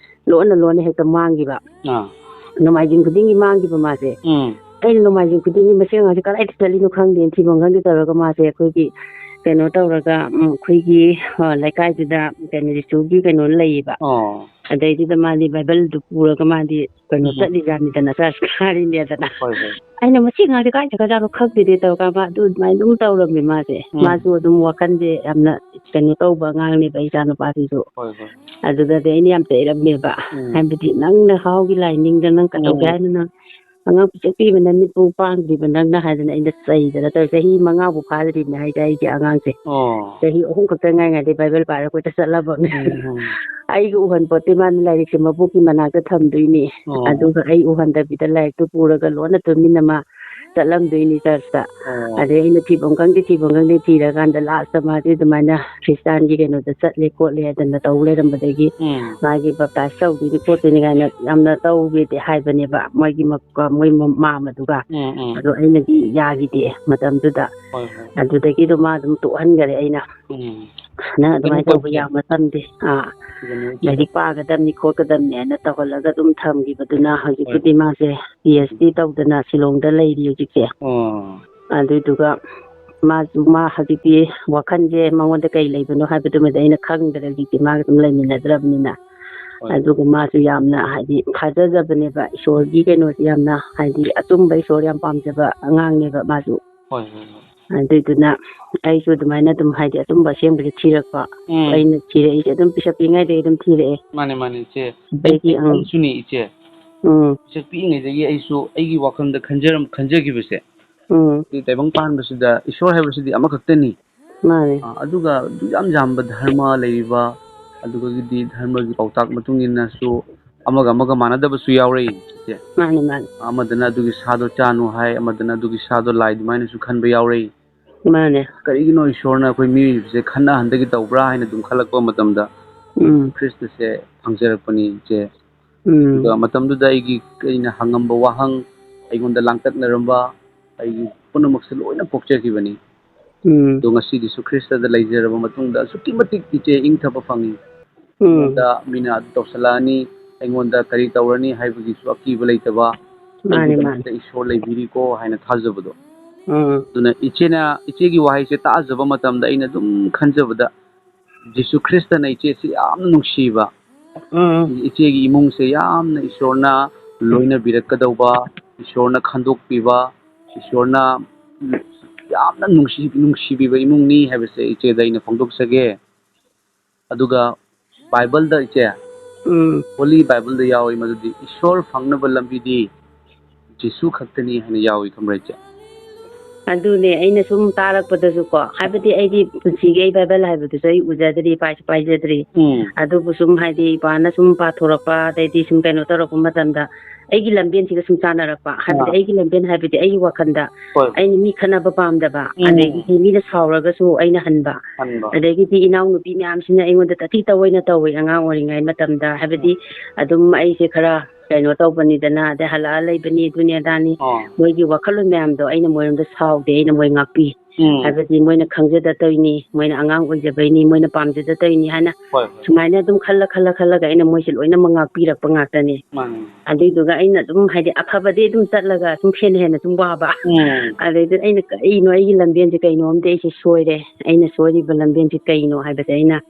ꯂꯣꯟꯅ ꯂꯣꯟꯅ ꯍꯦꯛꯇ ꯃꯥꯡꯈꯤꯕ꯫ ꯑꯥ꯫ ꯅꯣꯡꯃꯥꯏꯖꯤꯡ ꯈꯨꯗꯤꯡꯒꯤ ꯃꯥꯡꯈꯤꯕ ꯃꯥꯁꯦ꯫ ꯎꯝ꯫ ꯑꯩꯅ ꯅꯣꯡꯃꯥꯏꯖꯤꯡ ꯈꯨꯗꯤꯡꯒꯤ ꯃꯁꯤ ꯑꯉꯥꯡꯁꯦ ꯀꯗꯥꯏꯗ ꯆꯠꯂꯤꯅꯣ ꯈꯪꯗꯦꯅ ꯊꯤꯐꯝ ꯈꯪꯗꯦ ꯇꯧꯔꯒ ꯃꯥꯁꯦ ꯑꯩꯈꯣꯏꯒꯤ ꯀꯩꯅꯣ ꯇꯧꯔꯒ, ꯎꯝ, ꯑꯩꯈꯣꯏꯒꯤ, ꯑ, ꯂꯩꯀꯥꯏꯗꯨꯗ ꯀꯩꯅꯣ ꯖꯤꯁꯨꯒꯤ ꯀꯩꯅꯣ ꯂꯩꯌꯦꯕ꯫ ꯑꯣ꯫ ꯑꯗꯩꯗꯨꯗ ꯃꯥꯗꯤ ꯕꯥꯏꯕꯜꯗꯨ ꯄꯨꯔꯒ ꯃꯥꯗꯤ ꯀꯩꯅꯣ ꯎꯝ꯫ ꯆꯠꯂꯤꯖꯥꯠꯅꯤꯗꯅ, ꯆꯔꯆ ꯀꯥꯔꯤꯅꯦꯗꯅ꯫ ꯍꯣꯏ, ꯍꯣꯏ꯫ ꯑꯩꯅ ꯃꯁꯤ ꯑꯉꯥꯡꯁꯦ ꯀꯥꯏ ꯆꯠꯈ꯭ꯔꯖꯥꯠꯅꯣ ꯈꯪꯗꯦꯅꯦ ꯇꯧꯔꯀꯥꯟꯗ ꯃꯥ ꯑꯗꯨ ꯑꯗꯨꯃꯥꯏꯅ ꯑꯗꯨꯝ ꯇꯧꯔꯝꯃꯦ ꯃꯥꯁꯦ꯫ ꯎꯝ꯫ ꯃꯥꯁꯨ ꯑꯗꯨꯝ ꯋꯥꯈꯜꯁꯦ ꯌꯥꯝꯅ ꯀꯩꯅꯣ ꯇꯧꯕ ꯑꯉꯥꯡꯅꯦꯕ ꯏꯆꯥ ꯅꯨꯄꯥꯁꯤꯁꯨ꯫ ꯍꯣꯏ, ꯍꯣꯏ꯫ ꯑꯗꯨꯗꯗꯤ ꯑꯩꯅ ꯌꯥꯝ ꯆꯩꯔꯝꯃꯦꯕ꯫ ꯎꯝ꯫ ꯍꯥꯏꯕꯗꯤ ꯅꯪ ꯅꯍꯥꯒꯤ ꯂꯥꯏꯅꯤꯡꯗ ꯅꯪ ꯀꯩꯗꯧꯒꯦ ꯎꯝ꯫ ꯍꯥꯏꯅꯣ ꯅꯪ? ꯑꯉꯥꯡ ꯄꯤꯁꯛ ꯄꯤꯛꯏꯕ ꯅꯃꯤꯠꯄꯨ ꯄꯥꯡꯗ꯭ꯔꯤꯕ ꯅꯪꯅ ꯍꯥꯏꯗꯅ ꯑꯩꯅ ꯆꯩꯗꯅ ꯇꯧꯔꯦ꯫ ꯆꯍꯤ ꯃꯉꯥꯕꯨ ꯐꯥꯗ꯭ꯔꯤꯕꯅꯦ ꯍꯥꯏꯁꯦ ꯑꯩꯒꯤ ꯑꯉꯥꯡꯁꯦ꯫ ꯑꯣ꯫ ꯆꯍꯤ ꯑꯍꯨꯝ ꯈꯛꯇ ꯉꯥꯏꯉꯩꯗꯩ ꯕꯥꯏꯕꯜ ꯄꯥꯔ ꯀꯣꯏꯆꯠ ꯆꯠꯂꯕꯅꯦ꯫ ꯎꯝ, ꯎꯝ꯫ ꯑꯩꯒ ꯎꯍꯟ ꯄꯣꯠꯇꯦ, ꯃꯥꯅ ꯂꯥꯏꯔꯤꯛꯁꯦ ꯃꯕꯣꯛꯀꯤ ꯃꯅꯥꯛꯇ ꯊꯝꯗꯣꯏꯅꯦ꯫ ꯑꯣ꯫ ꯑꯗꯨꯒ ꯑꯩ ꯎꯍꯟꯗꯕꯤꯗ ꯂꯥꯏꯔꯤꯛꯇꯨ ꯄꯨꯔꯒ ꯂꯣꯟꯅ ꯇꯨꯃꯤꯟꯅ ꯃꯥ ꯆꯠꯂꯝꯗꯣꯏꯅꯤ ꯆꯔꯆꯇ꯫ ꯑꯣ꯫ ꯑꯗꯩ ꯑꯩꯅ ꯊꯤꯐꯝ ꯈꯪꯗꯦ, ꯊꯤꯐꯝ ꯈꯪꯗꯦ ꯊꯤꯔꯀꯥꯟꯗ ꯂꯥꯁꯇ ꯃꯥꯗꯤ ꯑꯗꯨꯃꯥꯏꯅ ꯈ꯭ꯔꯤꯁꯇꯥꯟꯒꯤ ꯀꯩꯅꯣꯗ ꯆꯠꯂꯦ ꯈꯣꯠꯂꯦ ꯍꯥꯏꯗꯅ ꯇꯧ ꯂꯩꯔꯝꯕꯗꯒꯤ ꯎꯝ꯫ ꯃꯥꯒꯤ ꯕꯞꯇꯥꯏꯁ ꯇꯧꯗꯣꯏꯅꯤ ꯈꯣꯠꯇꯣꯏꯅꯤ ꯀꯥꯏꯅ ꯌꯥꯝꯅ ꯇꯧꯒꯦꯗꯤ ꯍꯥꯏꯕꯅꯦꯕ ꯃꯣꯏꯒꯤ ꯃ-, ꯃꯣꯏ ꯃ-, ꯃꯥꯝꯃꯗꯨꯒ꯫ ꯎꯝ, ꯎꯝ꯫ ꯑꯗꯣ ꯑꯩꯅꯗꯤ ꯌꯥꯈꯤꯗꯦ ꯃꯇꯝꯗꯨꯗ꯫ ꯍꯣꯏ, ꯍꯣꯏ꯫ ꯑꯗꯨꯗꯒꯤ ꯑꯗꯨꯝ ꯃꯥ ꯑꯗꯨꯝ ꯇꯣꯛꯍꯟꯈꯔꯦ ꯑꯩꯅ꯫ ꯎꯝ꯫ ꯅꯪ ꯑꯗꯨꯃꯥꯏꯅ ꯀꯩꯅꯣ ꯇꯧꯕ ꯇꯧꯁꯦ꯫ ꯌꯥꯕ ꯃꯇꯝꯗꯦ꯫ ꯑꯥ꯫ ꯀꯩꯅꯣ ꯂꯥꯏꯔꯤꯛ ꯄꯥꯒꯗꯕꯅꯤ ꯈꯣꯠꯀꯗꯕꯅꯤ ꯍꯥꯏꯅ ꯇꯧꯍꯜꯂꯒ ꯑꯗꯨꯝ ꯊꯝꯈꯤꯕꯗꯨꯅ ꯍꯧꯖꯤꯛꯄꯨꯗꯤ ꯍꯣꯏ꯫ ꯃꯥꯁꯦ ꯄꯤ ꯑꯩꯆ ꯗꯤ ꯇꯧꯗꯅ ꯁꯤꯂꯣꯡꯗ ꯂꯩꯔꯤ ꯍꯧꯖꯤꯛꯁꯦ꯫ ꯑꯣ꯫ ꯑꯗꯨꯏꯗꯨꯒ ꯃꯥꯁꯨ, ꯃꯥ ꯍꯧꯖꯤꯛꯇꯤ ꯋꯥꯈꯜꯁꯦ ꯃꯉꯣꯟꯗ ꯀꯩ ꯂꯩꯕꯅꯣ ꯍꯥꯏꯕꯗꯨꯃꯗꯤ ꯑꯩꯅ ꯈꯪꯗ꯭ꯔꯦ ꯍꯧꯖꯤꯛꯇꯤ ꯃꯥꯒ ꯑꯗꯨꯝ ꯂꯩꯃꯤꯟꯅꯗ꯭ꯔꯕꯅꯤꯅ꯫ ꯍꯣꯏ꯫ ꯑꯗꯨꯒ ꯃꯥꯁꯨ ꯌꯥꯝꯅ ꯍꯥꯏꯗꯤ ꯊꯥꯖꯖꯕꯅꯦꯕ, ꯏꯁꯣꯔꯒꯤ ꯀꯩꯅꯣꯁꯦ ꯌꯥꯝꯅ ꯍꯥꯏꯗꯤ ꯑꯆꯨꯝꯕ ꯏꯁꯣꯔ ꯌꯥꯝ ꯄꯥꯝꯖꯕ ꯑꯉꯥꯡꯅꯦꯕ ꯃꯥꯁꯨ꯫ ꯍꯣꯏ, ꯍꯣꯏ, ꯍꯣꯏ꯫ ꯑꯗꯨꯏꯗꯨꯅ ꯑꯩꯁꯨ ꯑꯗꯨꯃꯥꯏꯅ ꯑꯗꯨꯝ ꯍꯥꯏꯗꯤ ꯑꯆꯨꯝꯕ ꯑꯁꯦꯡꯕꯁꯦ ꯊꯤꯔꯛꯄ꯫ ꯎꯝ꯫ ꯑꯩꯅ ꯊꯤꯔꯛꯏꯁꯦ ꯑꯗꯨꯝ ꯄꯤꯁꯛ ꯄꯤꯛꯏꯉꯩꯗꯒꯤ ꯑꯗꯨꯝ ꯊꯤꯔꯛꯑꯦ꯫ ꯃꯥꯅꯦ, ꯃꯥꯅꯦ, ꯏꯆꯦ꯫ ꯑꯗꯩꯗꯤ, ꯑꯩ, ꯑꯪ꯫ ꯑꯩꯁꯨꯅꯦ, ꯏꯆꯦ꯫ ꯎꯝ꯫ ꯄꯤꯁꯛ ꯄꯤꯛꯏꯉꯩꯗꯒꯤ ꯑꯩꯁꯨ ꯑꯩꯒꯤ ꯋꯥꯈꯜꯗ ꯈꯟꯖꯔꯝ-, ꯈꯟꯖꯈꯤꯕꯁꯦ꯫ ꯎꯝ꯫ ꯁꯤ ꯇꯥꯏꯕꯪ ꯄꯥꯟꯕꯁꯤꯗ ꯏꯁꯣꯔ ꯍꯥꯏꯕꯁꯤꯗꯤ ꯑꯃꯈꯛꯇꯅꯤ꯫ ꯃꯥꯅꯦ꯫ ꯑ, ꯑꯗꯨꯒ ꯑꯗꯨ ꯌꯥꯝ ꯌꯥꯝꯕ ꯙꯔꯃ ꯂꯩꯔꯤꯕ, ꯑꯗꯨꯒꯗꯤ ꯙꯔꯃꯒꯤ ꯄꯥꯎꯇꯥꯛ ꯃꯇꯨꯡ ꯏꯟꯅꯁꯨ ꯑꯃꯒ ꯑꯃꯒ ꯃꯥꯟꯅꯗꯕꯁꯨ ꯌꯥꯎꯔꯛꯏ, ꯏꯆꯦ꯫ ꯃꯥꯅꯦ, ꯃꯥꯅꯦ꯫ ꯑꯃꯗꯅ ꯑꯗꯨꯒꯤ ꯁꯥꯗꯣ ꯆꯥꯅꯨ ꯍꯥꯏ, ꯑꯃꯗꯅ ꯑꯗꯨꯒꯤ ꯁꯥꯗꯣ ꯂꯥꯏ ꯑꯗꯨꯃꯥꯏꯅꯁꯨ ꯈꯟꯕ ꯌꯥꯎꯔꯛꯏ꯫ ꯃꯥꯅꯦ꯫ ꯀꯔꯤꯒꯤꯅꯣ ꯏꯁꯣꯔꯅ ꯑꯩꯈꯣꯏ ꯃꯤꯑꯣꯏꯕꯁꯦ ꯈꯟꯅꯍꯟꯗꯒꯦ ꯇꯧꯕ꯭ꯔꯥ ꯍꯥꯏꯅ ꯑꯗꯨꯝ ꯈꯜꯂꯛꯄ ꯃꯇꯝꯗ ꯎꯝ꯫ ꯈ꯭ꯔꯤꯁꯇꯁꯦ ꯐꯪꯖꯔꯛꯄꯅꯤ, ꯏꯆꯦ꯫ ꯎꯝ꯫ ꯑꯗꯨꯒ ꯃꯇꯝꯗꯨꯗ ꯑꯩꯒꯤ, ꯑꯩꯅ ꯍꯪꯉꯝꯕ ꯋꯥꯍꯪ, ꯑꯩꯉꯣꯟꯗ ꯂꯥꯡꯇꯛꯅꯔꯝꯕ, ꯑꯩꯒꯤ ꯄꯨꯝꯅꯃꯛꯁꯦ ꯂꯣꯏꯅ ꯀꯣꯛꯆꯈꯤꯕꯅꯤ꯫ ꯎꯝ꯫ ꯑꯗꯣ ꯉꯁꯤꯗꯤ ꯖꯤꯁꯨ ꯈ꯭ꯔꯤꯁꯇꯗ ꯂꯩꯖꯔꯕ ꯃꯇꯨꯡꯗ ꯑꯁꯨꯛꯀꯤ ꯃꯇꯤꯛ ꯏꯆꯦ ꯏꯪꯊꯕ ꯐꯪꯉꯤ꯫ ꯎꯝ꯫ ꯑꯩꯉꯣꯟꯗ ꯃꯤꯅ ꯑꯗꯨ ꯇꯧꯁꯜꯂꯛꯑꯅꯤ, ꯑꯩꯉꯣꯟꯗ ꯀꯔꯤ ꯇꯧꯔꯅꯤ ꯍꯥꯏꯕꯒꯤꯁꯨ ꯑꯀꯤꯕ ꯂꯩꯇꯕ, ꯃꯥꯅꯦ, ꯑꯩꯒꯤꯗꯃꯛꯇ ꯃꯥꯅꯦ꯫ ꯏꯁꯣꯔ ꯂꯩꯕꯤꯔꯤꯀꯣ ꯍꯥꯏꯅ ꯊꯥꯖꯕꯗꯣ꯫ ꯎꯝ꯫ ꯑꯗꯨꯅ ꯏꯆꯦꯅ, ꯏꯆꯦꯒꯤ ꯋꯥꯍꯩꯁꯦ ꯇꯥꯖꯕ ꯃꯇꯝꯗ ꯑꯩꯅ ꯑꯗꯨꯝ ꯈꯟꯖꯕꯗ, ꯖꯤꯁꯨ ꯈ꯭ꯔꯤꯁꯇꯅ ꯏꯆꯦꯁꯤ ꯌꯥꯝꯅ ꯅꯨꯡꯁꯤꯕ, ꯎꯝ꯫ ꯏꯆꯦꯒꯤ ꯏꯃꯨꯡꯁꯦ ꯌꯥꯝꯅ ꯏꯁꯣꯔꯅ ꯂꯣꯏꯅꯕꯤꯔꯛꯀꯗꯧꯕ, ꯏꯁꯣꯔꯅ ꯈꯟꯗꯣꯛꯄꯤꯕ, ꯏꯁꯣꯔꯅ ꯌꯥꯝꯅ ꯅꯨꯡꯁꯤ-, ꯅꯨꯡꯁꯤꯕꯤꯕ ꯏꯃꯨꯡꯅꯤ ꯍꯥꯏꯕꯁꯦ ꯏꯆꯦꯗ ꯑꯩꯅ ꯐꯣꯡꯗꯣꯛꯆꯒꯦ꯫ ꯑꯗꯨꯒ ꯕꯥꯏꯕꯜꯗ, ꯏꯆꯦ, ꯎꯝ꯫ ꯍꯣꯂꯤ ꯕꯥꯏꯕꯜꯗ ꯌꯥꯎꯏ ꯃꯗꯨꯗꯤ ꯏꯁꯣꯔ ꯐꯪꯅꯕ ꯂꯝꯕꯤꯗꯤ ꯖꯤꯁꯨ ꯈꯛꯇꯅꯤ ꯍꯥꯏꯅ ꯌꯥꯎꯏ, ꯈꯪꯕ꯭ꯔꯥ, ꯏꯆꯦ? ꯑꯗꯨꯅꯦ ꯑꯩꯅ ꯁꯨꯝ ꯇꯥꯔꯛꯄꯗꯁꯨꯀꯣ, ꯍꯥꯏꯕꯗꯤ ꯑꯩꯗꯤ ꯄꯨꯟꯁꯤꯒꯤ ꯑꯩ ꯕꯥꯏꯕꯜ ꯍꯥꯏꯕꯗꯨꯁꯨ ꯑꯩ ꯎꯖꯗ꯭ꯔꯤ, ꯄꯥꯏꯁꯨ ꯄꯥꯏꯖꯗ꯭ꯔꯤ꯫ ꯎꯝ꯫ ꯑꯗꯨꯕꯨ ꯁꯨꯝ ꯍꯥꯏꯗꯤ ꯏꯄꯥꯅ ꯁꯨꯝ ꯄꯥꯊꯣꯔꯛꯄ, ꯑꯗꯩꯗꯤ ꯁꯨꯝ ꯀꯩꯅꯣ ꯇꯧꯔꯛꯄ ꯃꯇꯝꯗ, ꯑꯩꯒꯤ ꯂꯝꯕꯦꯟꯁꯤꯒ ꯁꯨꯝ ꯆꯥꯟꯅꯔꯛꯄ꯫ ꯍꯥꯏꯕꯗꯤ ꯑꯥ꯫ ꯑꯩꯒꯤ ꯂꯝꯕꯦꯟ ꯍꯥꯏꯕꯗꯤ ꯑꯩꯒꯤ ꯋꯥꯈꯜꯗ ꯍꯣꯏ꯫ ꯑꯩꯅ ꯃꯤ ꯈꯠꯅꯕ ꯄꯥꯝꯗꯕ, ꯎꯝ꯫ ꯑꯗꯒꯤꯗꯤ ꯃꯤꯅ ꯁꯥꯎꯔꯒꯁꯨ ꯑꯩꯅ ꯍꯟꯕ, ꯍꯟꯕ꯫ ꯑꯗꯒꯤꯗꯤ ꯏꯅꯥꯎꯅꯨꯄꯤ ꯃꯌꯥꯝꯁꯤꯅ ꯑꯩꯉꯣꯟꯗ ꯇꯥꯊꯤ ꯇꯥꯑꯣꯏꯅ ꯇꯧꯋꯤ ꯑꯉꯥꯡ ꯑꯣꯏꯔꯤꯉꯩ ꯃꯇꯝꯗ꯫ ꯍꯥꯏꯕꯗꯤ ꯑꯥ꯫ ꯑꯗꯨꯝ ꯑꯩꯁꯦ ꯈꯔ ꯀꯩꯅꯣ ꯇꯧꯕꯅꯤꯗꯅ, ꯑꯗꯩ ꯍꯜꯂꯛꯑ ꯂꯩꯕꯅꯤ, ꯑꯗꯨꯅꯤ ꯑꯗꯥꯅꯤ꯫ ꯑꯥ꯫ ꯃꯣꯏꯒꯤ ꯋꯥꯈꯜꯂꯣꯟ ꯃꯌꯥꯝꯗꯣ ꯑꯩꯅ ꯃꯣꯏꯔꯣꯝꯗ ꯁꯥꯎꯗꯦ, ꯑꯩꯅ ꯃꯣꯏ ꯉꯥꯛꯄꯤ꯫ ꯎꯝ꯫ ꯍꯥꯏꯕꯗꯤ ꯃꯣꯏꯅ ꯈꯪꯖꯗ ꯇꯧꯔꯤꯅꯤ, ꯃꯣꯏꯅ ꯑꯉꯥꯡ ꯑꯣꯏꯖꯕꯩꯅꯤ, ꯃꯣꯏꯅ ꯄꯥꯝꯖꯗ ꯇꯧꯔꯤꯅꯤ ꯍꯥꯏꯅ ꯍꯣꯏ, ꯍꯣꯏ꯫ ꯁꯨꯃꯥꯏꯅ ꯑꯗꯨꯝ ꯈꯜꯂ, ꯈꯜꯂ, ꯈꯜꯂꯒ ꯑꯩꯅ ꯃꯣꯏꯁꯦ ꯂꯣꯏꯅꯃꯛ ꯉꯥꯛꯄꯤꯔꯛꯄ ꯉꯥꯛꯇꯅꯤ꯫ ꯃꯥꯅꯤ꯫ ꯑꯗꯨꯏꯗꯨꯒ ꯑꯩꯅ ꯑꯗꯨꯝ, ꯍꯥꯏꯗꯤ, ꯑꯐꯕꯗꯤ ꯑꯗꯨꯝ ꯆꯠꯂꯒ ꯁꯨꯝ ꯍꯦꯟꯅ ꯍꯦꯟꯅ ꯁꯨꯝ ꯋꯥꯕ꯫ ꯎꯝ꯫ ꯑꯗꯩꯗ ꯑꯩꯅ, "ꯀꯔꯤꯅꯣ ꯑꯩꯒꯤ ꯂꯝꯕꯦꯟꯁꯦ ꯀꯩꯅꯣ? ꯑꯝꯗꯤ ꯑꯩꯁꯦ ꯁꯣꯏꯔꯦ꯫ ꯑꯩꯅ ꯁꯣꯏꯔꯤꯕ ꯂꯝꯕꯦꯟꯁꯦ ꯀꯩꯅꯣ?" ꯍꯥꯏꯕꯁꯦ ꯑꯩꯅ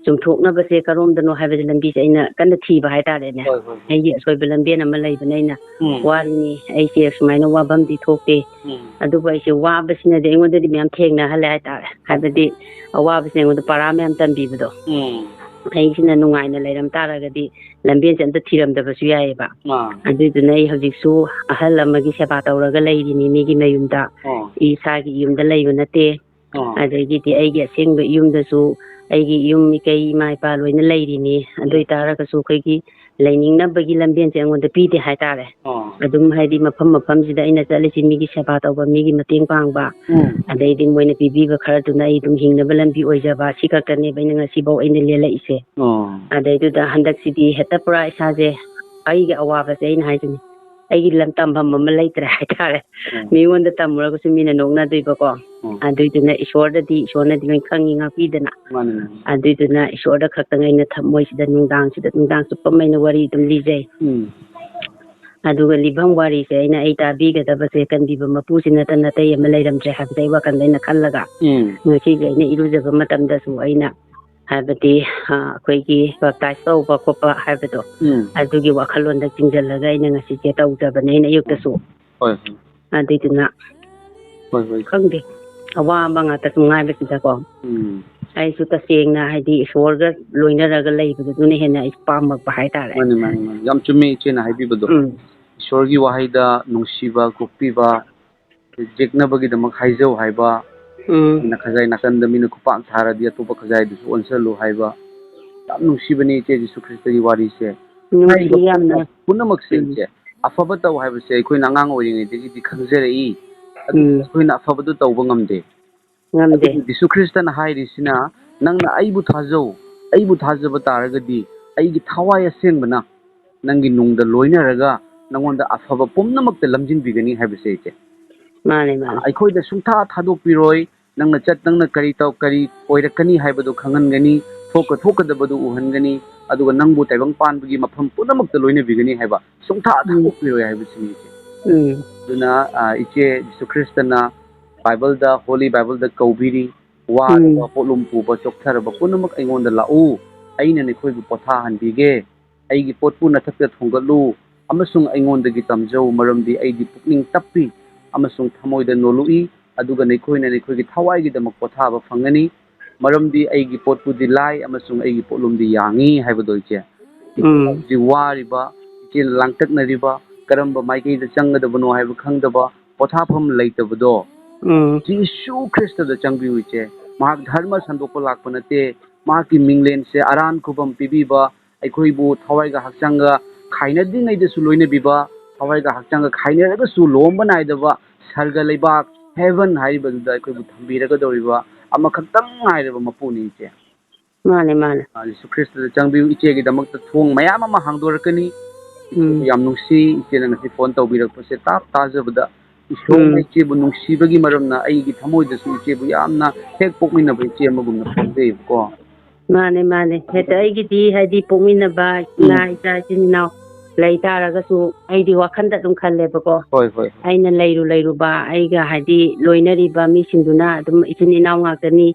ꯆꯨꯝꯊꯣꯛꯅꯕꯁꯦ ꯀꯔꯣꯝꯗꯅꯣ ꯍꯥꯏꯕꯁꯦ ꯂꯝꯕꯤꯁꯦ ꯑꯩꯅ ꯀꯟꯅ ꯊꯤꯕ ꯍꯥꯏꯇꯥꯔꯦꯅꯦ꯫ ꯍꯣꯏ, ꯍꯣꯏ, ꯍꯣꯏ꯫ ꯑꯩꯒꯤ ꯑꯁꯣꯏꯕ ꯂꯝꯕꯦꯟ ꯑꯃ ꯂꯩꯕꯅ ꯑꯩꯅ ꯎꯝ꯫ ꯋꯥꯔꯤꯅꯤ, ꯑꯩꯁꯦ ꯁꯨꯃꯥꯏꯅ ꯋꯥꯐꯝꯗꯤ ꯊꯣꯛꯇꯦ꯫ ꯎꯝ꯫ ꯑꯗꯨꯕꯨ ꯑꯩꯁꯦ ꯋꯥꯕꯁꯤꯅꯗꯤ ꯑꯩꯉꯣꯟꯗꯗꯤ ꯃꯌꯥꯝ ꯊꯦꯡꯅꯍꯜꯂꯦ ꯍꯥꯏꯇꯥꯔꯦ꯫ ꯍꯥꯏꯕꯗꯤ ꯑꯋꯥꯕꯁꯤꯅ ꯑꯩꯉꯣꯟꯗ ꯄꯔꯥ ꯃꯌꯥꯝ ꯇꯝꯕꯤꯕꯗꯣ꯫ ꯎꯝ꯫ ꯑꯩꯁꯤꯅ ꯅꯨꯡꯉꯥꯏꯅ ꯂꯩꯔꯝ ꯇꯥꯔꯒꯗꯤ ꯂꯝꯕꯦꯟꯁꯦ ꯑꯝꯇ ꯊꯤꯔꯝꯗꯕꯁꯨ ꯌꯥꯏꯑꯕ꯫ ꯑꯥ꯫ ꯑꯗꯨꯏꯗꯨꯅ ꯑꯩ ꯍꯧꯖꯤꯛꯁꯨ ꯑꯍꯜ ꯑꯃꯒꯤ ꯁꯦꯕꯥ ꯇꯧꯔꯒ ꯂꯩꯔꯤꯅꯤ ꯃꯤꯒꯤ ꯃꯌꯨꯝꯗ꯫ ꯑꯥ꯫ ꯏꯁꯥꯒꯤ ꯌꯨꯝꯗ ꯂꯩꯕ ꯅꯠꯇꯦ꯫ ꯑꯥ꯫ ꯑꯗꯒꯤꯗꯤ ꯑꯩꯒꯤ ꯑꯁꯦꯡꯕ ꯌꯨꯝꯗꯁꯨ ꯑꯩꯒꯤ ꯌꯨꯝ ꯏꯀꯩ ꯏꯃꯥ ꯏꯄꯥ ꯂꯣꯏꯅ ꯂꯩꯔꯤꯅꯤ꯫ ꯑꯗꯨ ꯎꯝ꯫ ꯑꯣꯏꯇꯥꯔꯒꯁꯨ ꯑꯩꯈꯣꯏꯒꯤ ꯂꯩꯅꯤꯡꯅꯕꯒꯤ ꯂꯝꯕꯦꯟꯁꯦ ꯑꯩꯉꯣꯟꯗ ꯄꯤꯗꯦ ꯍꯥꯏꯇꯥꯔꯦ꯫ ꯑꯥ꯫ ꯑꯗꯨꯝ ꯍꯥꯏꯗꯤ ꯃꯐꯝ ꯃꯐꯝꯁꯤꯗ ꯑꯩꯅ ꯆꯠꯂꯤꯁꯤ ꯃꯤꯒꯤ ꯁꯦꯕꯥ ꯇꯧꯕ, ꯃꯤꯒꯤ ꯃꯇꯦꯡ ꯄꯥꯡꯕ, ꯎꯝ꯫ ꯑꯗꯩꯗꯤ ꯃꯣꯏꯅ ꯄꯤꯕꯤꯕ ꯈꯔꯗꯨꯅ ꯑꯩ ꯑꯗꯨꯝ ꯍꯤꯡꯅꯕ ꯂꯝꯕꯤ ꯑꯣꯏꯖꯕ, ꯁꯤ ꯈꯛꯇꯅꯦꯕ ꯑꯩꯅ ꯉꯁꯤꯐꯥꯎ ꯑꯩꯅ ꯂꯦꯜꯂꯛꯏꯁꯦ꯫ ꯑꯥ꯫ ꯑꯗꯩꯗꯨꯗ ꯍꯟꯗꯛꯁꯤꯗꯤ ꯍꯦꯛꯇ ꯄꯨꯔꯥ ꯏꯁꯥꯁꯦ ꯑꯩꯒꯤ ꯑꯋꯥꯕꯁꯦ ꯑꯩꯅ ꯍꯥꯏꯁꯤꯅꯤ꯫ ꯑꯩꯒꯤ ꯂꯝ ꯇꯝꯐꯝ ꯑꯃ ꯂꯩꯇ꯭ꯔꯦ ꯍꯥꯏꯇꯥꯔꯦ꯫ ꯎꯝ꯫ ꯃꯤꯉꯣꯟꯗ ꯇꯝꯃꯨꯔꯒꯁꯨ ꯃꯤꯅ ꯅꯣꯛꯅꯗꯣꯏꯕꯀꯣ꯫ ꯎꯝ꯫ ꯑꯗꯨꯏꯗꯨꯅ ꯏꯁꯣꯔꯗꯗꯤ, ꯏꯁꯣꯔꯅꯗꯤ ꯂꯣꯏ ꯈꯪꯉꯤ, ꯉꯥꯛꯄꯤꯗꯅ꯫ ꯃꯥꯅꯤ, ꯃꯥꯅꯤ꯫ ꯑꯗꯨꯏꯗꯨꯅ ꯏꯁꯣꯔꯗ ꯈꯛꯇꯪ ꯑꯩꯅ ꯊꯃꯣꯏꯁꯤꯗ ꯅꯨꯡꯗꯥꯡꯁꯤꯗ, ꯅꯨꯡꯗꯥꯡ ꯆꯨꯞꯄ ꯑꯃ ꯑꯩꯅ ꯋꯥꯔꯤ ꯑꯗꯨꯝ ꯂꯤꯖꯩ꯫ ꯎꯝ꯫ ꯑꯗꯨꯒ ꯂꯤꯐꯝ ꯋꯥꯔꯤꯁꯦ ꯑꯩꯅ ꯑꯩ ꯇꯥꯕꯤꯒꯗꯕꯁꯦ ꯀꯟꯕꯤꯕ ꯃꯄꯨꯁꯤ ꯅꯠꯇꯅ ꯑꯇꯩ ꯑꯃ ꯂꯩꯔꯝꯗ꯭ꯔꯦ ꯍꯥꯏꯕꯁꯦ ꯑꯩ ꯋꯥꯈꯜꯗ ꯑꯩꯅ ꯈꯜꯂꯒ, ꯎꯝ꯫ ꯉꯁꯤꯁꯦ ꯑꯩꯅ ꯏꯔꯨꯖꯕ ꯃꯇꯝꯗꯁꯨ ꯑꯩꯅ ꯍꯥꯏꯕꯗꯤ, ꯑ, ꯑꯩꯈꯣꯏꯒꯤ baptize ꯇꯧꯕ ꯈꯣꯠꯄ ꯍꯥꯏꯕꯗꯣ, ꯎꯝ꯫ ꯑꯗꯨꯒꯤ ꯋꯥꯈꯜꯂꯣꯟꯗ ꯆꯤꯡꯁꯤꯜꯂꯒ ꯑꯩꯅ ꯉꯁꯤꯁꯦ ꯇꯧꯖꯕꯅꯦ ꯑꯩꯅ ꯑꯌꯨꯛꯇꯁꯨ꯫ ꯍꯣꯏ, ꯍꯣꯏ꯫ ꯑꯗꯨꯏꯗꯨꯅ ꯍꯣꯏ, ꯍꯣꯏ꯫ ꯈꯪꯗꯦ, ꯑꯋꯥꯕ ꯉꯥꯛꯇ ꯁꯨꯝ ꯉꯥꯏꯕꯁꯤꯗꯀꯣ, ꯎꯝ꯫ ꯑꯩꯁꯨ ꯇꯁꯦꯡꯅ ꯍꯥꯏꯗꯤ ꯏꯁꯣꯔꯒ ꯂꯣꯏꯅꯔꯒ ꯂꯩꯕꯗꯨꯅ ꯍꯦꯟꯅ ꯑꯩ ꯄꯥꯝꯃꯛꯄ ꯍꯥꯏꯇꯥꯔꯦ꯫ ꯃꯥꯅꯤ, ꯃꯥꯅꯤ, ꯃꯥꯅꯤ꯫ ꯌꯥꯝ ꯆꯨꯝꯃꯦ ꯏꯆꯦꯅ ꯍꯥꯏꯕꯤꯕꯗꯣ꯫ ꯎꯝ꯫ ꯏꯁꯣꯔꯒꯤ ꯋꯥꯍꯩꯗ ꯅꯨꯡꯁꯤꯕ, ꯀꯣꯛꯄꯤꯕ, ꯌꯦꯛꯅꯕꯒꯤꯗꯃꯛ ꯍꯥꯏꯖꯧ ꯍꯥꯏꯕ, ꯎꯝ꯫ ꯑꯩꯅ ꯈꯖꯥꯏ ꯅꯥꯀꯟꯗ ꯃꯤꯅ ꯈꯨꯄꯥꯛ ꯊꯥꯔꯗꯤ ꯑꯇꯣꯞꯄ ꯈꯖꯥꯏꯗꯨꯁꯨ ꯑꯣꯟꯁꯤꯜꯂꯨ ꯍꯥꯏꯕ꯫ ꯌꯥꯝ ꯅꯨꯡꯁꯤꯕꯅꯦ ꯏꯆꯦ ꯖꯤꯁꯨ ꯈ꯭ꯔꯤꯁꯇꯒꯤ ꯋꯥꯔꯤꯁꯦ꯫ ꯅꯨꯡꯁꯤ ꯍꯥꯏꯔꯤꯕ ꯌꯥꯝꯅ꯫ ꯄꯨꯝꯅꯃꯛꯁꯦ ꯎꯝ꯫ ꯏꯆꯦ, ꯑꯐꯕ ꯇꯧ ꯍꯥꯏꯕꯁꯦ ꯑꯩꯈꯣꯏꯅ ꯑꯉꯥꯡ ꯑꯣꯏꯔꯤꯉꯩꯗꯒꯤꯗꯤ ꯈꯪꯖꯔꯛꯏ꯫ ꯑꯗꯨꯕꯨ ꯎꯝ꯫ ꯑꯩꯈꯣꯏꯅ ꯑꯐꯕꯗꯨ ꯇꯧꯕ ꯉꯝꯗꯦ꯫ ꯉꯝꯗꯦ꯫ ꯑꯗꯨꯕꯨ ꯖꯤꯁꯨ ꯈ꯭ꯔꯤꯁꯇꯅ ꯍꯥꯏꯔꯤꯁꯤꯅ, "ꯅꯪꯅ ꯑꯩꯕꯨ ꯊꯥꯖꯧ, ꯑꯩꯕꯨ ꯊꯥꯖꯕ ꯇꯥꯔꯒꯗꯤ ꯑꯩꯒꯤ ꯊꯋꯥꯏ ꯑꯁꯦꯡꯕꯅ ꯅꯪꯒꯤ ꯅꯨꯡꯗ ꯂꯣꯏꯅꯔꯒ ꯅꯪꯉꯣꯟꯗ ꯑꯐꯕ ꯄꯨꯝꯅꯃꯛꯇ ꯂꯝꯖꯤꯡꯕꯤꯒꯅꯤ" ꯍꯥꯏꯕꯁꯦ ꯏꯆꯦ꯫ ꯃꯥꯅꯦ, ꯃꯥꯅꯦ꯫ ꯑꯩꯈꯣꯏꯗ ꯁꯨꯡꯊꯥ ꯊꯥꯗꯣꯛꯄꯤꯔꯣꯏ꯫ ꯅꯪꯅ ꯆꯠ-, ꯅꯪꯅ ꯀꯔꯤ ꯇꯧ-, ꯀꯔꯤ ꯑꯣꯏꯔꯛꯀꯅꯤ ꯍꯥꯏꯕꯗꯨ ꯈꯪꯍꯟꯒꯅꯤ, ꯊꯣꯛꯀ ꯊꯣꯛꯀꯗꯕꯗꯨ ꯎꯍꯟꯒꯅꯤ, ꯑꯗꯨꯒ ꯅꯪꯕꯨ ꯇꯥꯏꯕꯪ ꯄꯥꯟꯕꯒꯤ ꯃꯐꯝ ꯄꯨꯝꯅꯃꯛꯇ ꯂꯣꯏꯅꯕꯤꯒꯅꯤ ꯍꯥꯏꯕ ꯁꯨꯡꯊꯥ ꯎꯝ꯫ ꯊꯥꯗꯣꯛꯄꯤꯔꯣꯏ ꯍꯥꯏꯕꯁꯤꯅꯤ ꯏꯆꯦ꯫ ꯎꯝ꯫ ꯑꯗꯨꯅ, ꯑ, ꯏꯆꯦ ꯖꯤꯁꯨ ꯈ꯭ꯔꯤꯁꯇꯅ ꯕꯥꯏꯕꯜꯗ, ꯍꯣꯂꯤ ꯕꯥꯏꯕꯜꯗ ꯀꯧꯕꯤꯔꯤ, "ꯋꯥꯔꯕ, ꯎꯝ꯫ ꯄꯣꯠꯂꯨꯝ ꯄꯨꯕ, ꯆꯣꯛꯊꯔꯕ ꯄꯨꯝꯅꯃꯛ ꯑꯩꯉꯣꯟꯗ ꯂꯥꯛꯎ, ꯑꯩꯅ ꯅꯈꯣꯏꯕꯨ ꯄꯣꯊꯥꯍꯟꯕꯤꯒꯦ꯫ ꯑꯩꯒꯤ ꯄꯣꯠꯄꯨ ꯅꯊꯛꯇ ꯊꯣꯡꯒꯠꯂꯨ ꯑꯃꯁꯨꯡ ꯑꯩꯉꯣꯟꯗꯒꯤ ꯇꯝꯖꯧ, ꯃꯔꯝꯗꯤ ꯑꯩꯗꯤ ꯄꯨꯛꯅꯤꯡ ꯇꯞꯄꯤ ꯑꯃꯁꯨꯡ ꯊꯃꯣꯏꯗ ꯅꯣꯜꯂꯨꯛꯏ, ꯑꯗꯨꯒ ꯅꯈꯣꯏꯅ ꯅꯈꯣꯏꯒꯤ ꯊꯋꯥꯏꯒꯤꯗꯃꯛ ꯄꯣꯊꯥꯕ ꯐꯪꯒꯅꯤ, ꯃꯔꯝꯗꯤ ꯑꯩꯒꯤ ꯄꯣꯠꯄꯨꯗꯤ ꯂꯥꯏ ꯑꯃꯁꯨꯡ ꯑꯩꯒꯤ ꯄꯣꯠꯂꯨꯝꯗꯤ ꯌꯥꯡꯉꯤ" ꯍꯥꯏꯕꯗꯣ ꯏꯆꯦ꯫ ꯎꯝ꯫ ꯍꯧꯖꯤꯛ ꯋꯥꯔꯤꯕ, ꯏꯆꯦꯅ ꯂꯥꯡꯇꯛꯅꯔꯤꯕ, ꯀꯔꯝꯕ ꯃꯥꯏꯀꯩꯗ ꯆꯪꯒꯗꯕꯅꯣ ꯍꯥꯏꯕ ꯈꯪꯗꯕ, ꯄꯣꯊꯥꯐꯝ ꯂꯩꯇꯕꯗꯣ, ꯎꯝ꯫ ꯖꯤꯁꯨ ꯈ꯭ꯔꯤꯁꯇꯗ ꯆꯪꯕꯤꯌꯨ ꯏꯆꯦ꯫ ꯃꯍꯥꯛ ꯙꯔꯃ ꯁꯟꯗꯣꯛꯄ ꯂꯥꯛꯄ ꯅꯠꯇꯦ, ꯃꯍꯥꯛꯀꯤ ꯃꯤꯡꯂꯦꯟꯁꯦ ꯑꯔꯥꯟ ꯈꯨꯕꯝ ꯄꯤꯕꯤꯕ, ꯑꯩꯈꯣꯏꯕꯨ ꯊꯋꯥꯏꯒ ꯍꯛꯆꯥꯡꯒ ꯈꯥꯏꯅꯗ꯭ꯔꯤꯉꯩꯗꯁꯨ ꯂꯣꯏꯅꯕꯤꯕ, ꯊꯋꯥꯏꯒ ꯍꯛꯆꯥꯡꯒ ꯈꯥꯏꯅꯔꯒꯁꯨ ꯂꯣꯝꯕ ꯅꯥꯏꯗꯕ ꯁꯔꯒ ꯂꯩꯕꯥꯛ, ꯍꯦꯚꯟ ꯍꯥꯏꯔꯤꯕꯗꯨꯗ ꯑꯩꯈꯣꯏꯕꯨ ꯊꯝꯕꯤꯔꯒꯗꯧꯔꯤꯕ ꯑꯃꯈꯛꯇꯪ ꯉꯥꯏꯔꯕ ꯃꯄꯨꯅꯤ ꯏꯆꯦ꯫ ꯃꯥꯅꯦ, ꯃꯥꯅꯦ꯫ ꯑ, ꯖꯤꯁꯨ ꯈ꯭ꯔꯤꯁꯇꯗ ꯆꯪꯕꯤꯌꯨ꯫ ꯏꯆꯦꯒꯤꯗꯃꯛꯇ ꯊꯣꯡ ꯃꯌꯥꯝ ꯑꯃ ꯍꯥꯡꯗꯣꯔꯛꯀꯅꯤ꯫ ꯎꯝ꯫ ꯌꯥꯝ ꯅꯨꯡꯁꯤ ꯏꯆꯦꯅ ꯉꯁꯤ ꯐꯣꯟ ꯇꯧꯕꯤꯔꯛꯄꯁꯦ, ꯇꯥꯞ ꯇꯥꯖꯕꯗ ꯏꯁꯣꯔꯅ ꯎꯝ꯫ ꯏꯆꯦꯕꯨ ꯅꯨꯡꯁꯤꯕꯒꯤ ꯃꯔꯝꯅ ꯑꯩꯒꯤ ꯊꯃꯣꯏꯗꯁꯨ ꯏꯆꯦꯕꯨ ꯌꯥꯝꯅ ꯍꯦꯛ ꯄꯣꯛꯃꯤꯟꯅꯕ ꯏꯆꯦ ꯑꯃꯒꯨꯝꯅ ꯐꯥꯎꯖꯩꯕꯀꯣ꯫ ꯃꯥꯅꯦ, ꯃꯥꯅꯦ꯫ ꯍꯦꯛꯇ ꯑꯩꯒꯤꯗꯤ ꯍꯥꯏꯗꯤ ꯄꯣꯛꯃꯤꯟꯅꯕ ꯎꯝ꯫ ꯏꯃꯥ, ꯏꯆꯥ, ꯏꯆꯤꯟ ꯏꯅꯥꯎ ꯂꯩ ꯇꯥꯔꯒꯁꯨ ꯑꯩꯗꯤ ꯋꯥꯈꯟꯗ ꯑꯗꯨꯝ ꯈꯜꯂꯦꯕꯀꯣ꯫ ꯍꯣꯏ, ꯍꯣꯏ, ꯍꯣꯏ꯫ ꯑꯩꯅ ꯂꯩꯔꯨ ꯂꯩꯔꯨꯕ ꯑꯩꯒ ꯍꯥꯏꯗꯤ ꯂꯣꯏꯅꯔꯤꯕ ꯃꯤꯁꯤꯡꯗꯨꯅ ꯑꯗꯨꯝ ꯏꯆꯤꯟ ꯏꯅꯥꯎ ꯉꯥꯛꯇꯅꯤ,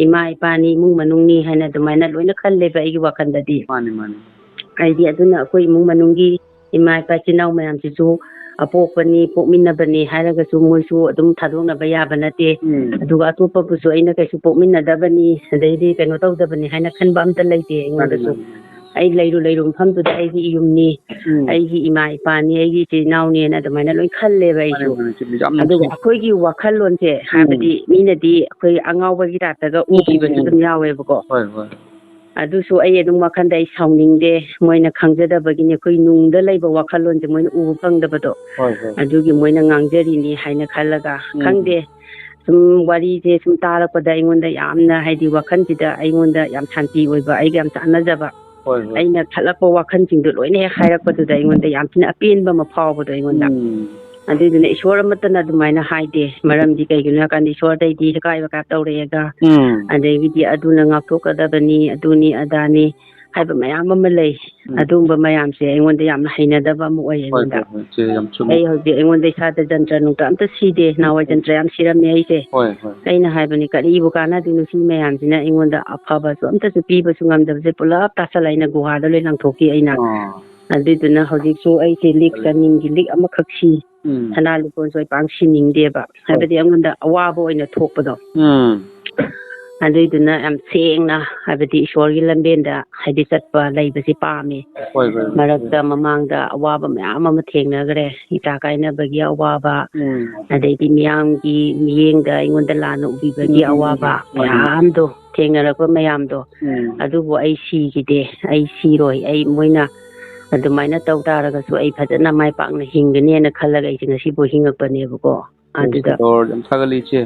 ꯏꯃꯥ ꯏꯄꯥꯅꯤ, ꯏꯃꯨꯡ ꯃꯅꯨꯡꯅꯤ ꯍꯥꯏꯅ ꯑꯗꯨꯃꯥꯏꯅ ꯂꯣꯏꯅ ꯈꯜꯂꯦꯕ ꯑꯩꯒꯤ ꯋꯥꯈꯟꯗꯗꯤ꯫ ꯃꯥꯅꯤ, ꯃꯥꯅꯤ꯫ ꯍꯥꯏꯗꯤ ꯑꯗꯨꯅ ꯑꯩꯈꯣꯏ ꯏꯃꯨꯡ ꯃꯅꯨꯡꯒꯤ ꯏꯃꯥ ꯏꯄꯥ ꯏꯆꯤꯟ ꯏꯅꯥꯎ ꯃꯌꯥꯝꯁꯤꯁꯨ ꯑꯄꯣꯛꯄꯅꯤ, ꯄꯣꯛꯃꯤꯟꯅꯕꯅꯤ ꯍꯥꯏꯔꯒꯁꯨ ꯃꯣꯏꯁꯨ ꯑꯗꯨꯝ ꯊꯥꯗꯣꯛꯅꯕ ꯌꯥꯕ ꯅꯠꯇꯦ꯫ ꯎꯝ꯫ ꯑꯗꯨꯒ ꯑꯇꯣꯞꯄꯕꯨꯁꯨ ꯑꯩꯅ ꯀꯩꯁꯨ ꯄꯣꯛꯃꯤꯟꯅꯗꯕꯅꯤ, ꯑꯗꯩꯗꯤ ꯀꯩꯅꯣ ꯇꯧꯗꯕꯅꯤ ꯍꯥꯏꯅ ꯈꯟꯕ ꯑꯝꯇ ꯂꯩꯇꯦ ꯃꯥꯅꯤ, ꯑꯩꯉꯣꯟꯗꯁꯨ꯫ ꯃꯥꯅꯤ, ꯃꯥꯅꯤ꯫ ꯑꯩ ꯂꯩꯔꯨ ꯂꯩꯔꯨ ꯃꯐꯝꯗꯨꯗ ꯑꯩꯒꯤ ꯏꯌꯨꯝꯅꯤ, ꯎꯝ꯫ ꯑꯩꯒꯤ ꯏꯃꯥ ꯏꯄꯥꯅꯤ, ꯑꯩꯒꯤ ꯏꯆꯤꯜ ꯏꯅꯥꯎꯅꯦꯅ ꯑꯗꯨꯃꯥꯏꯅ ꯂꯣꯏ ꯈꯜꯂꯦꯕ ꯃꯥꯅꯤ, ꯑꯩꯁꯨ꯫ ꯃꯥꯅꯤ, ꯆꯨꯝꯃꯤ, ꯌꯥꯝ ꯑꯗꯨꯒ ꯅꯨꯡꯁꯤ꯫ ꯑꯩꯈꯣꯏꯒꯤ ꯋꯥꯈꯜꯂꯣꯟꯁꯦ ꯎꯝ꯫ ꯍꯥꯏꯕꯗꯤ ꯃꯤꯅꯗꯤ ꯑꯩꯈꯣꯏ ꯑꯉꯥꯎꯕꯒꯤ ꯇꯥꯏꯞꯇꯒ ꯎꯈꯤꯕꯁꯨ ꯎꯝ꯫ ꯑꯗꯨꯝ ꯌꯥꯎꯋꯦꯕꯀꯣ꯫ ꯍꯣꯏ, ꯍꯣꯏ꯫ ꯑꯗꯨꯁꯨ ꯑꯩ ꯑꯗꯨꯝ ꯋꯥꯈꯜꯗ ꯑꯩ ꯁꯥꯎꯅꯤꯡꯗꯦ, ꯃꯣꯏꯅ ꯈꯪꯖꯗꯕꯒꯤꯅꯦ, ꯑꯩꯈꯣꯏ ꯅꯨꯡꯗ ꯂꯩꯕ ꯋꯥꯈꯜꯂꯣꯟꯁꯦ ꯃꯣꯏꯅ ꯎꯕ ꯐꯪꯗꯕꯗꯣ꯫ ꯍꯣꯏ, ꯍꯣꯏ꯫ ꯑꯗꯨꯒꯤ ꯃꯣꯏꯅ ꯉꯥꯡꯖꯔꯤꯅꯤ ꯍꯥꯏꯅ ꯈꯜꯂꯒ, ꯎꯝ꯫ ꯈꯪꯗꯦ, ꯁꯨꯝ ꯋꯥꯔꯤꯁꯦ ꯁꯨꯝ ꯇꯥꯔꯛꯄꯗ ꯑꯩꯉꯣꯟꯗ ꯌꯥꯝꯅ, ꯍꯥꯏꯗꯤ, ꯋꯥꯈꯜꯁꯤꯗ ꯑꯩꯉꯣꯟꯗ ꯌꯥꯝ ꯁꯥꯟꯇꯤ ꯑꯣꯏꯕ, ꯑꯩꯒ ꯌꯥꯝ ꯆꯥꯟꯅꯖꯕ, ꯍꯣꯏ, ꯍꯣꯏ꯫ ꯑꯩꯅ ꯈꯜꯂꯛꯄ ꯋꯥꯈꯜꯁꯤꯡꯗꯣ ꯂꯣꯏꯅ ꯍꯦꯛ ꯍꯥꯏꯔꯛꯄꯗꯨꯗ ꯑꯩꯉꯣꯟꯗ ꯌꯥꯝ ꯊꯤꯅ ꯑꯄꯦꯟꯕ ꯑꯃ ꯐꯥꯎꯕꯗꯣ ꯑꯩꯉꯣꯟꯗ꯫ ꯎꯝ꯫ ꯑꯗꯨꯏꯗꯨꯅ ꯏꯁꯣꯔ ꯑꯃꯠꯇꯅ ꯑꯗꯨꯃꯥꯏꯅ ꯍꯥꯏꯗꯦ꯫ ꯃꯔꯝꯗꯤ ꯀꯩꯒꯤꯅꯣ ꯍꯥꯏꯀꯥꯟꯗ ꯏꯁꯣꯔꯗꯩꯗꯤ ꯍꯦꯛ ꯀꯥꯏꯕ ꯀꯥꯏꯕ ꯇꯧꯔꯛꯑꯦꯒ, ꯎꯝ꯫ ꯑꯗꯒꯤꯗꯤ ꯑꯗꯨꯅ ꯉꯥꯛꯊꯣꯛꯀꯗꯕꯅꯤ, ꯑꯗꯨꯅꯤ ꯑꯗꯥꯅꯤ ꯍꯥꯏꯕ ꯃꯌꯥꯝ ꯑꯃ ꯂꯩ꯫ ꯎꯝ꯫ ꯑꯗꯨꯒꯨꯝꯕ ꯃꯌꯥꯝꯁꯦ ꯑꯩꯉꯣꯟꯗ ꯌꯥꯝꯅ ꯍꯩꯅꯗꯕ ꯑꯃ ꯑꯣꯏꯌꯦ ꯍꯣꯏ, ꯑꯩꯉꯣꯟꯗ꯫ ꯍꯣꯏ, ꯍꯣꯏ, ꯏꯆꯦ, ꯌꯥꯝ ꯆꯨꯝꯃꯤ꯫ ꯑꯩ ꯍꯧꯖꯤꯛ ꯑꯩꯉꯣꯟꯗ ꯏꯁꯥꯗ ꯖꯟꯇ꯭ꯔ ꯅꯨꯡꯇ꯭ꯔ ꯑꯝꯇ ꯁꯤꯗꯦ꯫ ꯅꯍꯥꯟꯋꯥꯏ ꯎꯝ꯫ ꯖꯟꯇ꯭ꯔ ꯌꯥꯝ ꯁꯤꯔꯝꯃꯦ ꯑꯩꯁꯦ꯫ ꯍꯣꯏ, ꯍꯣꯏ꯫ ꯑꯩꯅ ꯍꯥꯏꯕꯅꯤ, "ꯀꯔꯤꯕꯨ ꯀꯥꯟꯅꯗꯣꯏꯅꯣ ꯁꯤ ꯃꯌꯥꯝꯁꯤꯅ?" ꯑꯩꯉꯣꯟꯗ ꯑꯐꯕꯁꯨ ꯑꯝꯇꯁꯨ ꯄꯤꯕꯁꯨ ꯉꯝꯗꯕꯁꯦ ꯄꯨꯂꯞ ꯇꯥꯁꯜꯂ ꯑꯩꯅ ꯒꯨꯍꯥꯗ ꯂꯣꯏ ꯂꯪꯊꯣꯛꯈꯤ ꯑꯩꯅ꯫ ꯑꯥ꯫ ꯑꯗꯨꯏꯗꯨꯅ ꯍꯧꯖꯤꯛꯁꯨ ꯑꯩꯁꯦ ꯂꯤꯛ ꯍꯣꯏ꯫ ꯆꯅꯤꯡꯒꯤ ꯂꯤꯛ ꯑꯃꯈꯛ ꯁꯤ꯫ ꯎꯝ꯫ ꯁꯅꯥ ꯂꯨꯄꯥꯁꯨ ꯑꯩ ꯄꯥꯡ ꯁꯤꯅꯤꯡꯗꯦꯕ꯫ ꯍꯣꯏ꯫ ꯍꯥꯏꯕꯗꯤ ꯑꯩꯉꯣꯟꯗ ꯑꯋꯥꯕ ꯑꯣꯏꯅ ꯊꯣꯛꯄꯗꯣ꯫ ꯎꯝ꯫ ꯑꯗꯨꯏꯗꯨꯅ ꯌꯥꯝ ꯁꯦꯡꯅ, ꯍꯥꯏꯕꯗꯤ ꯏꯁꯣꯔꯒꯤ ꯂꯝꯕꯦꯟꯗ, ꯍꯥꯏꯗꯤ, ꯆꯠꯄ ꯂꯩꯕꯁꯤ ꯄꯥꯝꯃꯤ꯫ ꯍꯣꯏ, ꯍꯣꯏ, ꯍꯣꯏ꯫ ꯃꯔꯛꯇ ꯃꯃꯥꯡꯗ ꯑꯋꯥꯕ ꯃꯌꯥꯝ ꯑꯃ ꯊꯦꯡꯅꯈ꯭ꯔꯦ, ꯏꯆꯥ ꯀꯥꯏꯅꯕꯒꯤ ꯑꯋꯥꯕ, ꯎꯝ꯫ ꯑꯗꯩꯗꯤ ꯃꯤꯌꯥꯝꯒꯤ ꯃꯤꯠꯌꯦꯡꯗ ꯑꯩꯉꯣꯟꯗ ꯂꯥꯟꯅ ꯎꯕꯤꯕꯒꯤ ꯎꯝ, ꯎꯝ, ꯎꯝ, ꯑꯋꯥꯕ ꯎꯝ꯫ ꯃꯥꯅꯤ꯫ ꯃꯌꯥꯝꯗꯣ, ꯊꯦꯡꯅꯔꯛꯄ ꯃꯌꯥꯝꯗꯣ꯫ ꯎꯝ꯫ ꯑꯗꯨꯕꯨ ꯑꯩ ꯁꯤꯈꯤꯗꯦ, ꯑꯩ ꯁꯤꯔꯣꯏ, ꯑꯩ, ꯃꯣꯏꯅ ꯑꯗꯨꯃꯥꯏꯅ ꯇꯧ ꯇꯥꯔꯒꯁꯨ ꯑꯩ ꯐꯖꯅ ꯃꯥꯏ ꯄꯥꯛꯅ ꯍꯤꯡꯒꯅꯦꯅ ꯈꯜꯂꯒ ꯑꯩꯁꯦ ꯉꯁꯤꯐꯥꯎ ꯍꯤꯡꯉꯛꯄꯅꯦꯕꯀꯣ꯫ Praise the Lord꯫ ꯑꯗꯨꯗ ꯌꯥꯝ ꯊꯥꯒꯠꯂꯤ, ꯏꯆꯦ꯫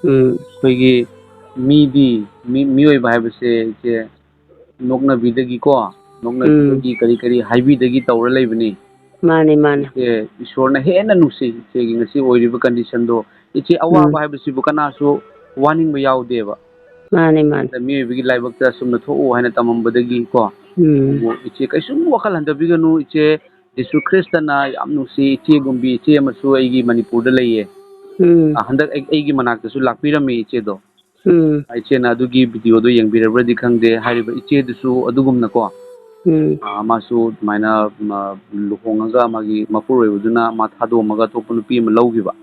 ꯎꯝ꯫ ꯑꯩꯈꯣꯏꯒꯤ ꯃꯤꯗꯤ, ꯃꯤ-, ꯃꯤꯑꯣꯏꯕ ꯍꯥꯏꯕꯁꯦ, ꯏꯆꯦ, ꯅꯣꯛꯅꯕꯤꯗꯒꯤꯀꯣ, ꯅꯣꯛꯅꯕꯤꯗꯒꯤ, ꯎꯝ꯫ ꯀꯔꯤ ꯀꯔꯤ ꯍꯥꯏꯕꯤꯗꯒꯤ ꯇꯧꯔ ꯂꯩꯕꯅꯤ꯫ ꯃꯥꯅꯦ, ꯃꯥꯅꯦ꯫ ꯏꯆꯦ, ꯏꯁꯣꯔꯅ ꯍꯦꯟꯅ ꯅꯨꯡꯁꯤ ꯏꯆꯦꯒꯤ ꯉꯁꯤ ꯑꯣꯏꯔꯤꯕ condition ꯗꯣ꯫ ꯏꯆꯦ, ꯑꯋꯥꯕ ꯎꯝ꯫ ꯍꯥꯏꯕꯁꯤꯕꯨ ꯀꯅꯥꯁꯨ ꯋꯥꯅꯤꯡꯕ ꯌꯥꯎꯗꯦꯕ꯫ ꯃꯥꯅꯦ, ꯃꯥꯅꯦ꯫ ꯑꯗ ꯃꯤꯑꯣꯏꯕꯒꯤ ꯂꯥꯏꯕꯛꯇ ꯑꯁꯨꯝꯅ ꯊꯣꯛꯎ ꯍꯥꯏꯅ ꯇꯝꯃꯝꯕꯗꯒꯤ ꯀꯣ꯫ ꯎꯝ꯫ ꯑꯗꯨꯕꯨ ꯏꯆꯦ, ꯀꯩꯁꯨꯝ ꯋꯥꯈꯜ ꯍꯟꯊꯕꯤꯒꯅꯨ ꯏꯆꯦ꯫ ꯖꯤꯁꯨ ꯈ꯭ꯔꯤꯁꯇꯅ ꯌꯥꯝ ꯅꯨꯡꯁꯤ ꯏꯆꯦꯒꯨꯝꯕꯤ ꯏꯆꯦ ꯑꯃꯁꯨ ꯑꯩꯒꯤ ꯃꯅꯤꯄꯨꯔꯗ ꯂꯩꯌꯦ꯫ ꯎꯝ꯫ ꯑ, ꯍꯟꯗꯛ ꯑꯩ, ꯑꯩꯒꯤ ꯃꯅꯥꯛꯇꯁꯨ ꯂꯥꯛꯄꯤꯔꯝꯃꯤ ꯏꯆꯦꯗꯣ꯫ ꯎꯝ꯫ ꯏꯆꯦꯅ ꯑꯗꯨꯒꯤ video ꯗꯣ ꯌꯦꯡꯕꯤꯔꯕ꯭ꯔꯗꯤ ꯈꯪꯗꯦ꯫ ꯍꯥꯏꯔꯤꯕ ꯏꯆꯦꯗꯨꯁꯨ ꯑꯗꯨꯒꯨꯝꯅꯀꯣ, ꯎꯝ꯫ ꯑ, ꯃꯥꯁꯨ ꯑꯗꯨꯃꯥꯏꯅ, ꯃ-, ꯂꯨꯍꯣꯡꯉꯒ ꯃꯥꯒꯤ ꯃꯄꯨꯔꯣꯏꯕꯗꯨꯅ ꯃꯥ ꯊꯥꯗꯣꯛꯑꯝꯃꯒ ꯑꯇꯣꯞꯄ ꯅꯨꯄꯤ ꯑꯃ ꯂꯧꯈꯤꯕ꯫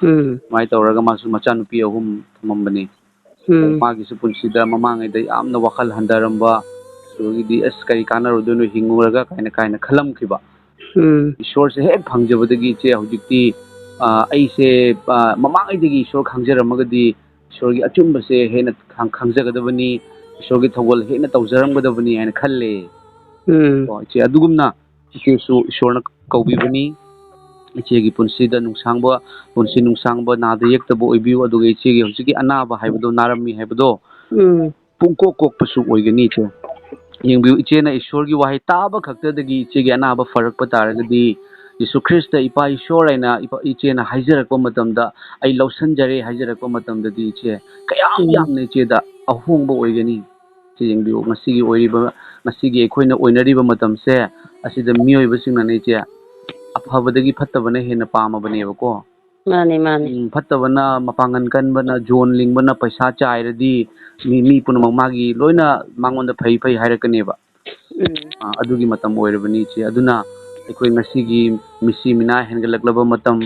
ꯎꯝ꯫ ꯑꯗꯨꯃꯥꯏꯅ ꯇꯧꯔꯒ ꯃꯥꯁꯨ ꯃꯆꯥꯅꯨꯄꯤ ꯑꯍꯨꯝ ꯊꯝꯃꯝꯕꯅꯤ꯫ ꯎꯝ꯫ ꯃꯥꯒꯤꯁꯨ ꯄꯨꯟꯁꯤꯗ ꯃꯃꯥꯡꯉꯩꯗ ꯌꯥꯝꯅ ꯋꯥꯈꯜ ꯍꯟꯊꯔꯝꯕ, ꯑꯗꯨꯗꯒꯤꯗꯤ "ꯑꯁ, ꯀꯔꯤ ꯀꯥꯟꯅꯔꯨꯗꯣꯏꯅꯣ ꯍꯤꯡꯉꯨꯔꯒ?" ꯀꯥꯏꯅ, ꯀꯥꯏꯅ ꯈꯜꯂꯝꯈꯤꯕ꯫ ꯎꯝ꯫ ꯏꯁꯣꯔꯁꯦ ꯍꯦꯛ ꯐꯪꯖꯕꯗꯒꯤ ꯏꯆꯦ ꯍꯧꯖꯤꯛꯇꯤ, ꯑ, ꯑꯩꯁꯦ, ꯑ, ꯃꯃꯥꯡꯉꯩꯗꯒꯤ ꯏꯁꯣꯔ ꯈꯪꯖꯔꯝꯃꯒꯗꯤ ꯏꯁꯣꯔꯒꯤ ꯑꯆꯨꯝꯕꯁꯦ ꯍꯦꯟꯅ ꯈꯪ-, ꯈꯪꯖꯒꯗꯕꯅꯤ꯫ ꯏꯁꯣꯔꯒꯤ ꯊꯧꯒꯜ ꯍꯦꯟꯅ ꯇꯧꯖꯔꯝꯒꯗꯕꯅꯤ ꯍꯥꯏꯅ ꯈꯜꯂꯦ꯫ ꯎꯝ꯫ ꯀꯣ, ꯏꯆꯦ, ꯑꯗꯨꯒꯨꯝꯅ ꯏꯆꯦꯁꯨ ꯏꯁꯣꯔꯅ ꯀꯧꯕꯤꯕꯅꯤ꯫ ꯏꯆꯦꯒꯤ ꯄꯨꯟꯁꯤꯗ ꯅꯨꯡꯁꯥꯡꯕ, ꯄꯨꯟꯁꯤ ꯅꯨꯡꯁꯥꯡꯕ, ꯅꯥꯗ ꯌꯦꯛꯇꯕ ꯑꯣꯏꯕꯤꯌꯨ꯫ ꯑꯗꯨꯒ ꯏꯆꯦꯒꯤ ꯍꯧꯖꯤꯛꯀꯤ ꯑꯅꯥꯕ ꯍꯥꯏꯕꯗꯣ, ꯅꯥꯔꯝꯃꯤ ꯍꯥꯏꯕꯗꯣ, ꯎꯝ꯫ ꯄꯨꯡꯀꯣꯛ ꯀꯣꯛꯄꯁꯨ ꯑꯣꯏꯒꯅꯤ, ꯏꯆꯦ꯫ ꯌꯦꯡꯕꯤꯌꯨ, ꯏꯆꯦꯅ ꯏꯁꯣꯔꯒꯤ ꯋꯥꯍꯩ ꯇꯥꯕ ꯈꯛꯇꯗꯒꯤ ꯏꯆꯦꯒꯤ ꯑꯅꯥꯕ ꯐꯔꯛꯄ ꯇꯥꯔꯒꯗꯤ, ꯌꯦꯁꯨ ꯈ꯭ꯔꯤꯁꯇ ꯏꯄꯥ ꯏꯁꯣꯔ ꯍꯥꯏꯅ ꯏꯄꯥ, ꯏꯆꯦꯅ ꯍꯥꯏꯖꯔꯛꯄ ꯃꯇꯝꯗ, "ꯑꯩ ꯂꯧꯁꯤꯟꯖꯔꯦ" ꯍꯥꯏꯖꯔꯛꯄ ꯃꯇꯝꯗꯗꯤ, ꯏꯆꯦ, ꯀꯌꯥꯝ ꯎꯝ꯫ ꯌꯥꯝꯅ ꯏꯆꯦꯗ ꯑꯍꯣꯡꯕ ꯑꯣꯏꯒꯅꯤ꯫ ꯏꯆꯦ, ꯌꯦꯡꯕꯤꯌꯨ, ꯉꯁꯤꯒꯤ ꯑꯣꯏꯔꯤꯕ, ꯉꯁꯤꯒꯤ ꯑꯩꯈꯣꯏꯅ ꯑꯣꯏꯅꯔꯤꯕ ꯃꯇꯝꯁꯦ, ꯑꯁꯤꯗ ꯃꯤꯑꯣꯏꯕꯁꯤꯡꯅꯅꯦ, ꯏꯆꯦ, ꯑꯐꯕꯗꯒꯤ ꯐꯠꯇꯕꯅ ꯍꯦꯟꯅ ꯄꯥꯝꯃꯕꯅꯦꯕꯀꯣ꯫ ꯃꯥꯅꯦ, ꯃꯥꯅꯦ꯫ ꯎꯝ, ꯐꯠꯇꯕꯅ, ꯃꯄꯥꯡꯒꯜ ꯀꯟꯕꯅ, ꯖꯣꯟ ꯂꯤꯡꯕꯅ ꯄꯩꯁꯥ ꯆꯥꯏꯔꯗꯤ, ꯃꯤ, ꯃꯤ ꯄꯨꯝꯅꯃꯛ ꯃꯥꯒꯤ ꯂꯣꯏꯅ ꯃꯉꯣꯟꯗ ꯐꯩ ꯐꯩ ꯍꯥꯏꯔꯛꯀꯅꯦꯕ꯫ ꯎꯝ꯫ ꯑꯥ, ꯑꯗꯨꯒꯤ ꯃꯇꯝ ꯑꯣꯏꯔꯕꯅꯤ, ꯏꯆꯦ꯫ ꯑꯗꯨꯅ ꯑꯩꯈꯣꯏ ꯉꯁꯤꯒꯤ ꯃꯤꯁꯤ ꯃꯤꯅꯥ ꯍꯦꯟꯒꯠꯂꯛꯂꯕ ꯃꯇꯝ,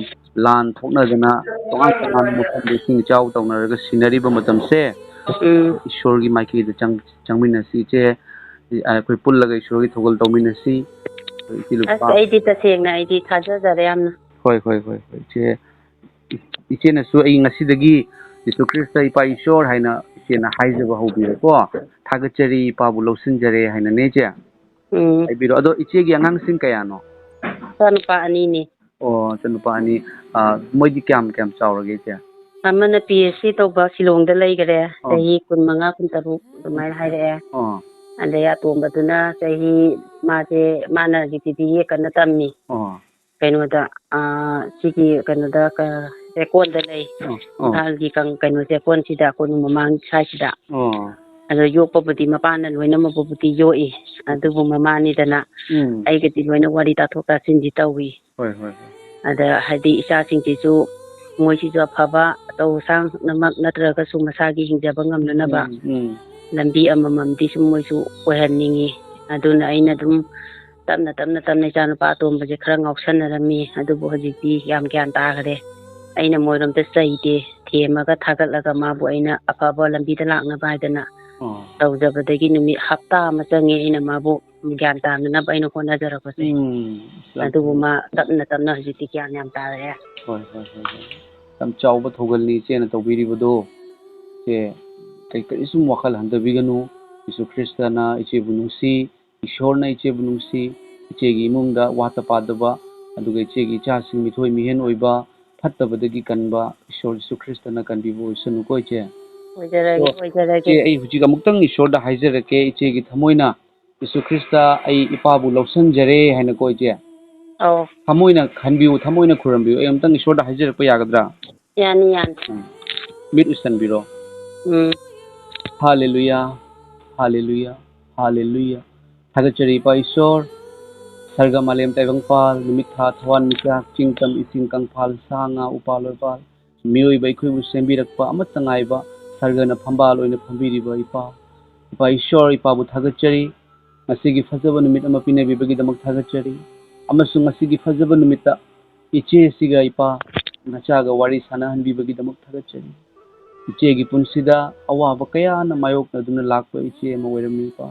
ꯂꯥꯟ ꯊꯣꯛꯅꯗꯅ ꯇꯣꯉꯥꯟ ꯇꯣꯉꯥꯟꯕ ꯃꯐꯝꯗ ꯏꯁꯤꯡ ꯏꯆꯥꯎ ꯇꯧꯅꯔꯒ ꯁꯤꯅꯔꯤꯕ ꯃꯇꯝꯁꯦ, ꯎꯝ꯫ ꯏꯁꯣꯔꯒꯤ ꯃꯥꯏꯀꯩꯗ ꯆꯪ-, ꯆꯪꯃꯤꯟꯅꯁꯤ, ꯏꯆꯦ꯫ ꯑꯩꯈꯣꯏ ꯄꯨꯜꯂꯒ ꯏꯁꯣꯔꯒꯤ ꯊꯧꯒꯜ ꯇꯧꯃꯤꯟꯅꯁꯤ꯫ ꯏꯆꯦ ꯂꯨꯄꯥ ꯑꯁ, ꯑꯩꯗꯤ ꯇꯁꯦꯡꯅ ꯑꯩꯗꯤ ꯊꯥꯖꯖꯔꯦ ꯌꯥꯝꯅ꯫ ꯍꯣꯏ, ꯍꯣꯏ, ꯍꯣꯏ, ꯍꯣꯏ, ꯏꯆꯦ꯫ ꯏꯆꯦꯅꯁꯨ ꯑꯩ ꯉꯁꯤꯗꯒꯤ ꯖꯤꯁꯨ ꯈ꯭ꯔꯤꯁꯇ ꯏꯄꯥ ꯏꯁꯣꯔ ꯍꯥꯏꯅ ꯏꯆꯦꯅ ꯍꯥꯏꯖꯕ ꯍꯧꯕꯤꯔꯣꯀꯣ꯫ "ꯊꯥꯒꯠꯆꯔꯤ, ꯏꯄꯥꯕꯨ ꯂꯧꯁꯤꯟꯖꯔꯦ" ꯍꯥꯏꯅꯅꯦ, ꯏꯆꯦ꯫ ꯎꯝ꯫ ꯍꯥꯏꯕꯤꯔꯣ꯫ ꯑꯗꯣ ꯏꯆꯦꯒꯤ ꯑꯉꯥꯡꯁꯤꯡ ꯀꯌꯥꯅꯣ? ꯏꯆꯥꯅꯨꯄꯥ ꯑꯅꯤꯅꯤ꯫ ꯑꯣ, ꯏꯆꯥꯅꯨꯄꯥ ꯑꯅꯤ꯫ ꯑꯥ, ꯃꯣꯏꯗꯤ ꯀꯌꯥꯝ, ꯀꯌꯥꯝ ꯆꯥꯎꯔꯒꯦ, ꯏꯆꯦ? ꯑꯃꯅ ꯄꯤ ꯑꯩꯆ ꯗꯤ ꯇꯧꯕ ꯁꯤꯂꯣꯡꯗ ꯂꯩꯈꯔꯦ, ꯑꯣ꯫ ꯆꯍꯤ ꯀꯨꯟꯃꯉꯥ, ꯀꯨꯟꯇꯔꯨꯛ ꯑꯗꯨꯃꯥꯏꯅ ꯍꯥꯏꯔꯛꯑꯦ꯫ ꯑꯣ꯫ ꯑꯗꯩ ꯑꯇꯣꯝꯕꯗꯨꯅ ꯆꯍꯤ, ꯃꯥꯁꯦ, ꯃꯥꯅ ꯍꯧꯖꯤꯛꯇꯤ ꯕꯤ ꯑꯦ ꯀꯟꯅ ꯇꯝꯃꯤ꯫ ꯑꯣ꯫ ꯀꯩꯅꯣꯗ, ꯑꯥ, ꯁꯤꯒꯤ ꯀꯩꯅꯣꯗ, ꯀ-, ꯆꯦꯛꯀꯣꯟꯗ ꯂꯩ꯫ ꯑꯣ, ꯑꯣ꯫ ꯏꯝꯐꯥꯜꯒꯤ ꯀꯪ-, ꯀꯩꯅꯣ, ꯆꯦꯛꯀꯣꯟꯁꯤꯗ, ꯀꯣꯅꯨꯡ ꯃꯃꯥꯡ ꯁ꯭ꯋꯥꯏꯁꯤꯗ꯫ ꯑꯣ꯫ ꯑꯗꯣ ꯌꯣꯛꯄꯕꯨꯗꯤ ꯃꯄꯥꯅ ꯂꯣꯏꯅꯃꯛꯄꯨꯕꯨꯗꯤ ꯌꯣꯛꯏ, ꯑꯗꯨꯕꯨ ꯃꯃꯥꯅꯤꯗꯅ ꯎꯝ꯫ ꯑꯩꯒꯗꯤ ꯂꯣꯏꯅ ꯋꯥꯔꯤ ꯇꯥꯊꯣꯛ ꯇꯥꯁꯤꯟꯗꯤ ꯇꯧꯏ꯫ ꯍꯣꯏ, ꯍꯣꯏ, ꯍꯣꯏ꯫ ꯑꯗ ꯍꯥꯏꯗꯤ ꯏꯆꯥꯁꯤꯡꯁꯤꯁꯨ ꯃꯣꯏꯁꯤꯁꯨ ꯑꯐꯕ ꯑꯆꯧ ꯑꯁꯥꯡꯃꯛ ꯅꯠꯇ꯭ꯔꯒꯁꯨ ꯃꯁꯥꯒꯤ ꯍꯤꯡꯖꯕ ꯉꯝꯅꯅꯕ ꯎꯝ, ꯎꯝ꯫ ꯂꯝꯕꯤ ꯑꯃꯃꯝꯗꯤ ꯁꯨꯝ ꯃꯣꯏꯁꯨ ꯑꯣꯏꯍꯟꯅꯤꯡꯉꯤ꯫ ꯑꯗꯨꯅ ꯑꯩꯅ ꯑꯗꯨꯝ ꯇꯞꯅ, ꯇꯞꯅ, ꯇꯞꯅ ꯏꯆꯥꯅꯨꯄꯥ ꯑꯇꯣꯝꯕꯁꯦ ꯈꯔ ꯉꯥꯎꯁꯟꯅꯔꯝꯃꯤ꯫ ꯑꯗꯨꯕꯨ ꯍꯧꯖꯤꯛꯇꯤ ꯌꯥꯝ ꯒ꯭ꯌꯥꯟ ꯇꯥꯈ꯭ꯔꯦ꯫ ꯑꯩꯅ ꯃꯣꯏꯔꯣꯝꯗ ꯆꯩꯗꯦ, ꯊꯦꯝꯃꯒ ꯊꯥꯒꯠꯂꯒ ꯃꯥꯕꯨ ꯑꯩꯅ ꯑꯐꯕ ꯂꯝꯕꯤꯗ ꯂꯥꯛꯅꯕ ꯍꯥꯏꯗꯅ ꯑꯣ꯫ ꯇꯧꯖꯕꯗꯒꯤ ꯅꯨꯃꯤꯠ ꯍꯞꯇꯥ ꯑꯃ ꯆꯪꯉꯦ ꯑꯩꯅ ꯃꯥꯕꯨ ꯒ꯭ꯌꯥꯟ ꯇꯥꯅꯅꯕ ꯑꯩꯅ ꯍꯣꯠꯅꯖꯔꯛꯄꯁꯦ꯫ ꯎꯝ, ꯌꯥꯝ ꯑꯗꯨꯕꯨ ꯐꯩ꯫ ꯃꯥ ꯇꯞꯅ ꯇꯞꯅ ꯍꯧꯖꯤꯛꯇꯤ ꯒ꯭ꯌꯥꯟ ꯌꯥꯝ ꯇꯥꯔꯛꯑꯦ꯫ ꯍꯣꯏ, ꯍꯣꯏ, ꯍꯣꯏ, ꯍꯣꯏ꯫ ꯌꯥꯝ ꯆꯥꯎꯕ ꯊꯧꯒꯜꯅꯤ ꯏꯆꯦꯅ ꯇꯧꯕꯤꯔꯤꯕꯗꯣ꯫ ꯏꯆꯦ, ꯀꯔꯤ ꯀꯔꯤꯁꯨ ꯋꯥꯈꯜ ꯍꯟꯊꯕꯤꯒꯅꯨ꯫ ꯖꯤꯁꯨ ꯈ꯭ꯔꯤꯁꯇꯅ ꯏꯆꯦꯕꯨ ꯅꯨꯡꯁꯤ, ꯏꯁꯣꯔꯅ ꯏꯆꯦꯕꯨ ꯅꯨꯡꯁꯤ, ꯏꯆꯦꯒꯤ ꯏꯃꯨꯡꯗ ꯋꯥꯠꯇ ꯄꯥꯗꯕ, ꯑꯗꯨꯒ ꯏꯆꯦꯒꯤ ꯏꯆꯥꯁꯤꯡ ꯃꯤꯊꯣꯏ ꯃꯤꯍꯦꯟ ꯑꯣꯏꯕ, ꯐꯠꯇꯕꯗꯒꯤ ꯀꯟꯕ ꯏꯁꯣꯔ ꯖꯤꯁꯨ ꯈ꯭ꯔꯤꯁꯇꯅ ꯀꯟꯕꯤꯕ ꯑꯣꯏꯁꯅꯨꯀꯣ ꯏꯆꯦ꯫ ꯑꯣꯏꯖꯔꯒꯦ ꯑꯣ, ꯑꯣꯏꯖꯔꯒꯦ ꯏꯆꯦ, ꯑꯩ ꯍꯧꯖꯤꯛ ꯑꯃꯨꯛꯇꯪ ꯏꯁꯣꯔꯗ ꯍꯥꯏꯖꯔꯛꯀꯦ, ꯏꯆꯦꯒꯤ ꯊꯃꯣꯏꯅ ꯖꯤꯁꯨ ꯈ꯭ꯔꯤꯁꯇ ꯑꯩ ꯏꯄꯥꯕꯨ ꯂꯧꯁꯟꯖꯔꯦ ꯍꯥꯏꯅꯀꯣ ꯏꯆꯦ꯫ ꯑꯧ ꯊꯃꯣꯏꯅ ꯈꯟꯕꯤꯌꯨ, ꯊꯃꯣꯏꯅ ꯈꯨꯔꯨꯝꯕꯤꯌꯨ꯫ ꯑꯩ ꯑꯃꯨꯛꯇꯪ ꯏꯁꯣꯔꯗ ꯍꯥꯏꯖꯔꯛꯄ ꯌꯥꯒꯗ꯭ꯔꯥ? ꯌꯥꯅꯤ ꯌꯥꯅꯤ ꯃꯤꯠ ꯎꯏꯁꯟꯕꯤꯔꯣ꯫ ꯎꯝ ꯍꯥꯂꯦꯂꯨꯌꯥ, ꯍꯥꯂꯦꯂꯨꯌꯥ, ꯍꯥꯂꯦꯂꯨꯌꯥ꯫ ꯊꯥꯒꯠꯆꯔꯤ ꯏꯄꯥ ꯏꯁꯣꯔ, ꯁꯔꯒ ꯃꯥꯂꯦꯝ ꯇꯥꯏꯕꯪꯄꯥꯜ, ꯅꯨꯃꯤꯠ ꯊꯥ ꯊꯋꯥꯟꯃꯤꯆꯥꯛ, ꯆꯤꯡ ꯇꯝ ꯏꯁꯤꯡ ꯀꯪꯐꯥꯜ, ꯁꯥ ꯉꯥ ꯎꯄꯥꯜ ꯋꯥꯄꯥꯜ, ꯃꯤꯑꯣꯏꯕ ꯑꯩꯈꯣꯏꯕꯨ ꯁꯦꯝꯕꯤꯔꯛꯄ ꯑꯃꯠꯇ ꯉꯥꯏꯕ ꯁꯔꯒꯅ ꯐꯝꯕꯥꯜ ꯑꯣꯏꯅ ꯐꯝꯕꯤꯔꯤꯕ ꯏꯄꯥ, ꯏꯄꯥ ꯏꯁꯣꯔ, ꯏꯄꯥꯕꯨ ꯊꯥꯒꯠꯆꯔꯤ꯫ ꯉꯁꯤꯒꯤ ꯐꯖꯕ ꯅꯨꯃꯤꯠ ꯑꯃ ꯄꯤꯅꯕꯤꯕꯒꯤꯗꯃꯛ ꯊꯥꯒꯠꯆꯔꯤ, ꯑꯃꯁꯨꯡ ꯉꯁꯤꯒꯤ ꯐꯖꯕ ꯅꯨꯃꯤꯠꯇ ꯏꯆꯦꯁꯤꯒ ꯏꯄꯥ ꯅꯆꯥꯒ ꯋꯥꯔꯤ ꯁꯥꯟꯅꯍꯟꯕꯤꯕꯒꯤꯗꯃꯛ ꯊꯥꯒꯠꯆꯔꯤ꯫ ꯏꯆꯦꯒꯤ ꯄꯨꯟꯁꯤꯗ ꯑꯋꯥꯕ ꯀꯌꯥꯅ ꯃꯥꯌꯣꯛꯅꯗꯨꯅ ꯂꯥꯛꯄ ꯏꯆꯦ ꯑꯃ ꯑꯣꯏꯔꯝꯃꯤ ꯏꯄꯥ꯫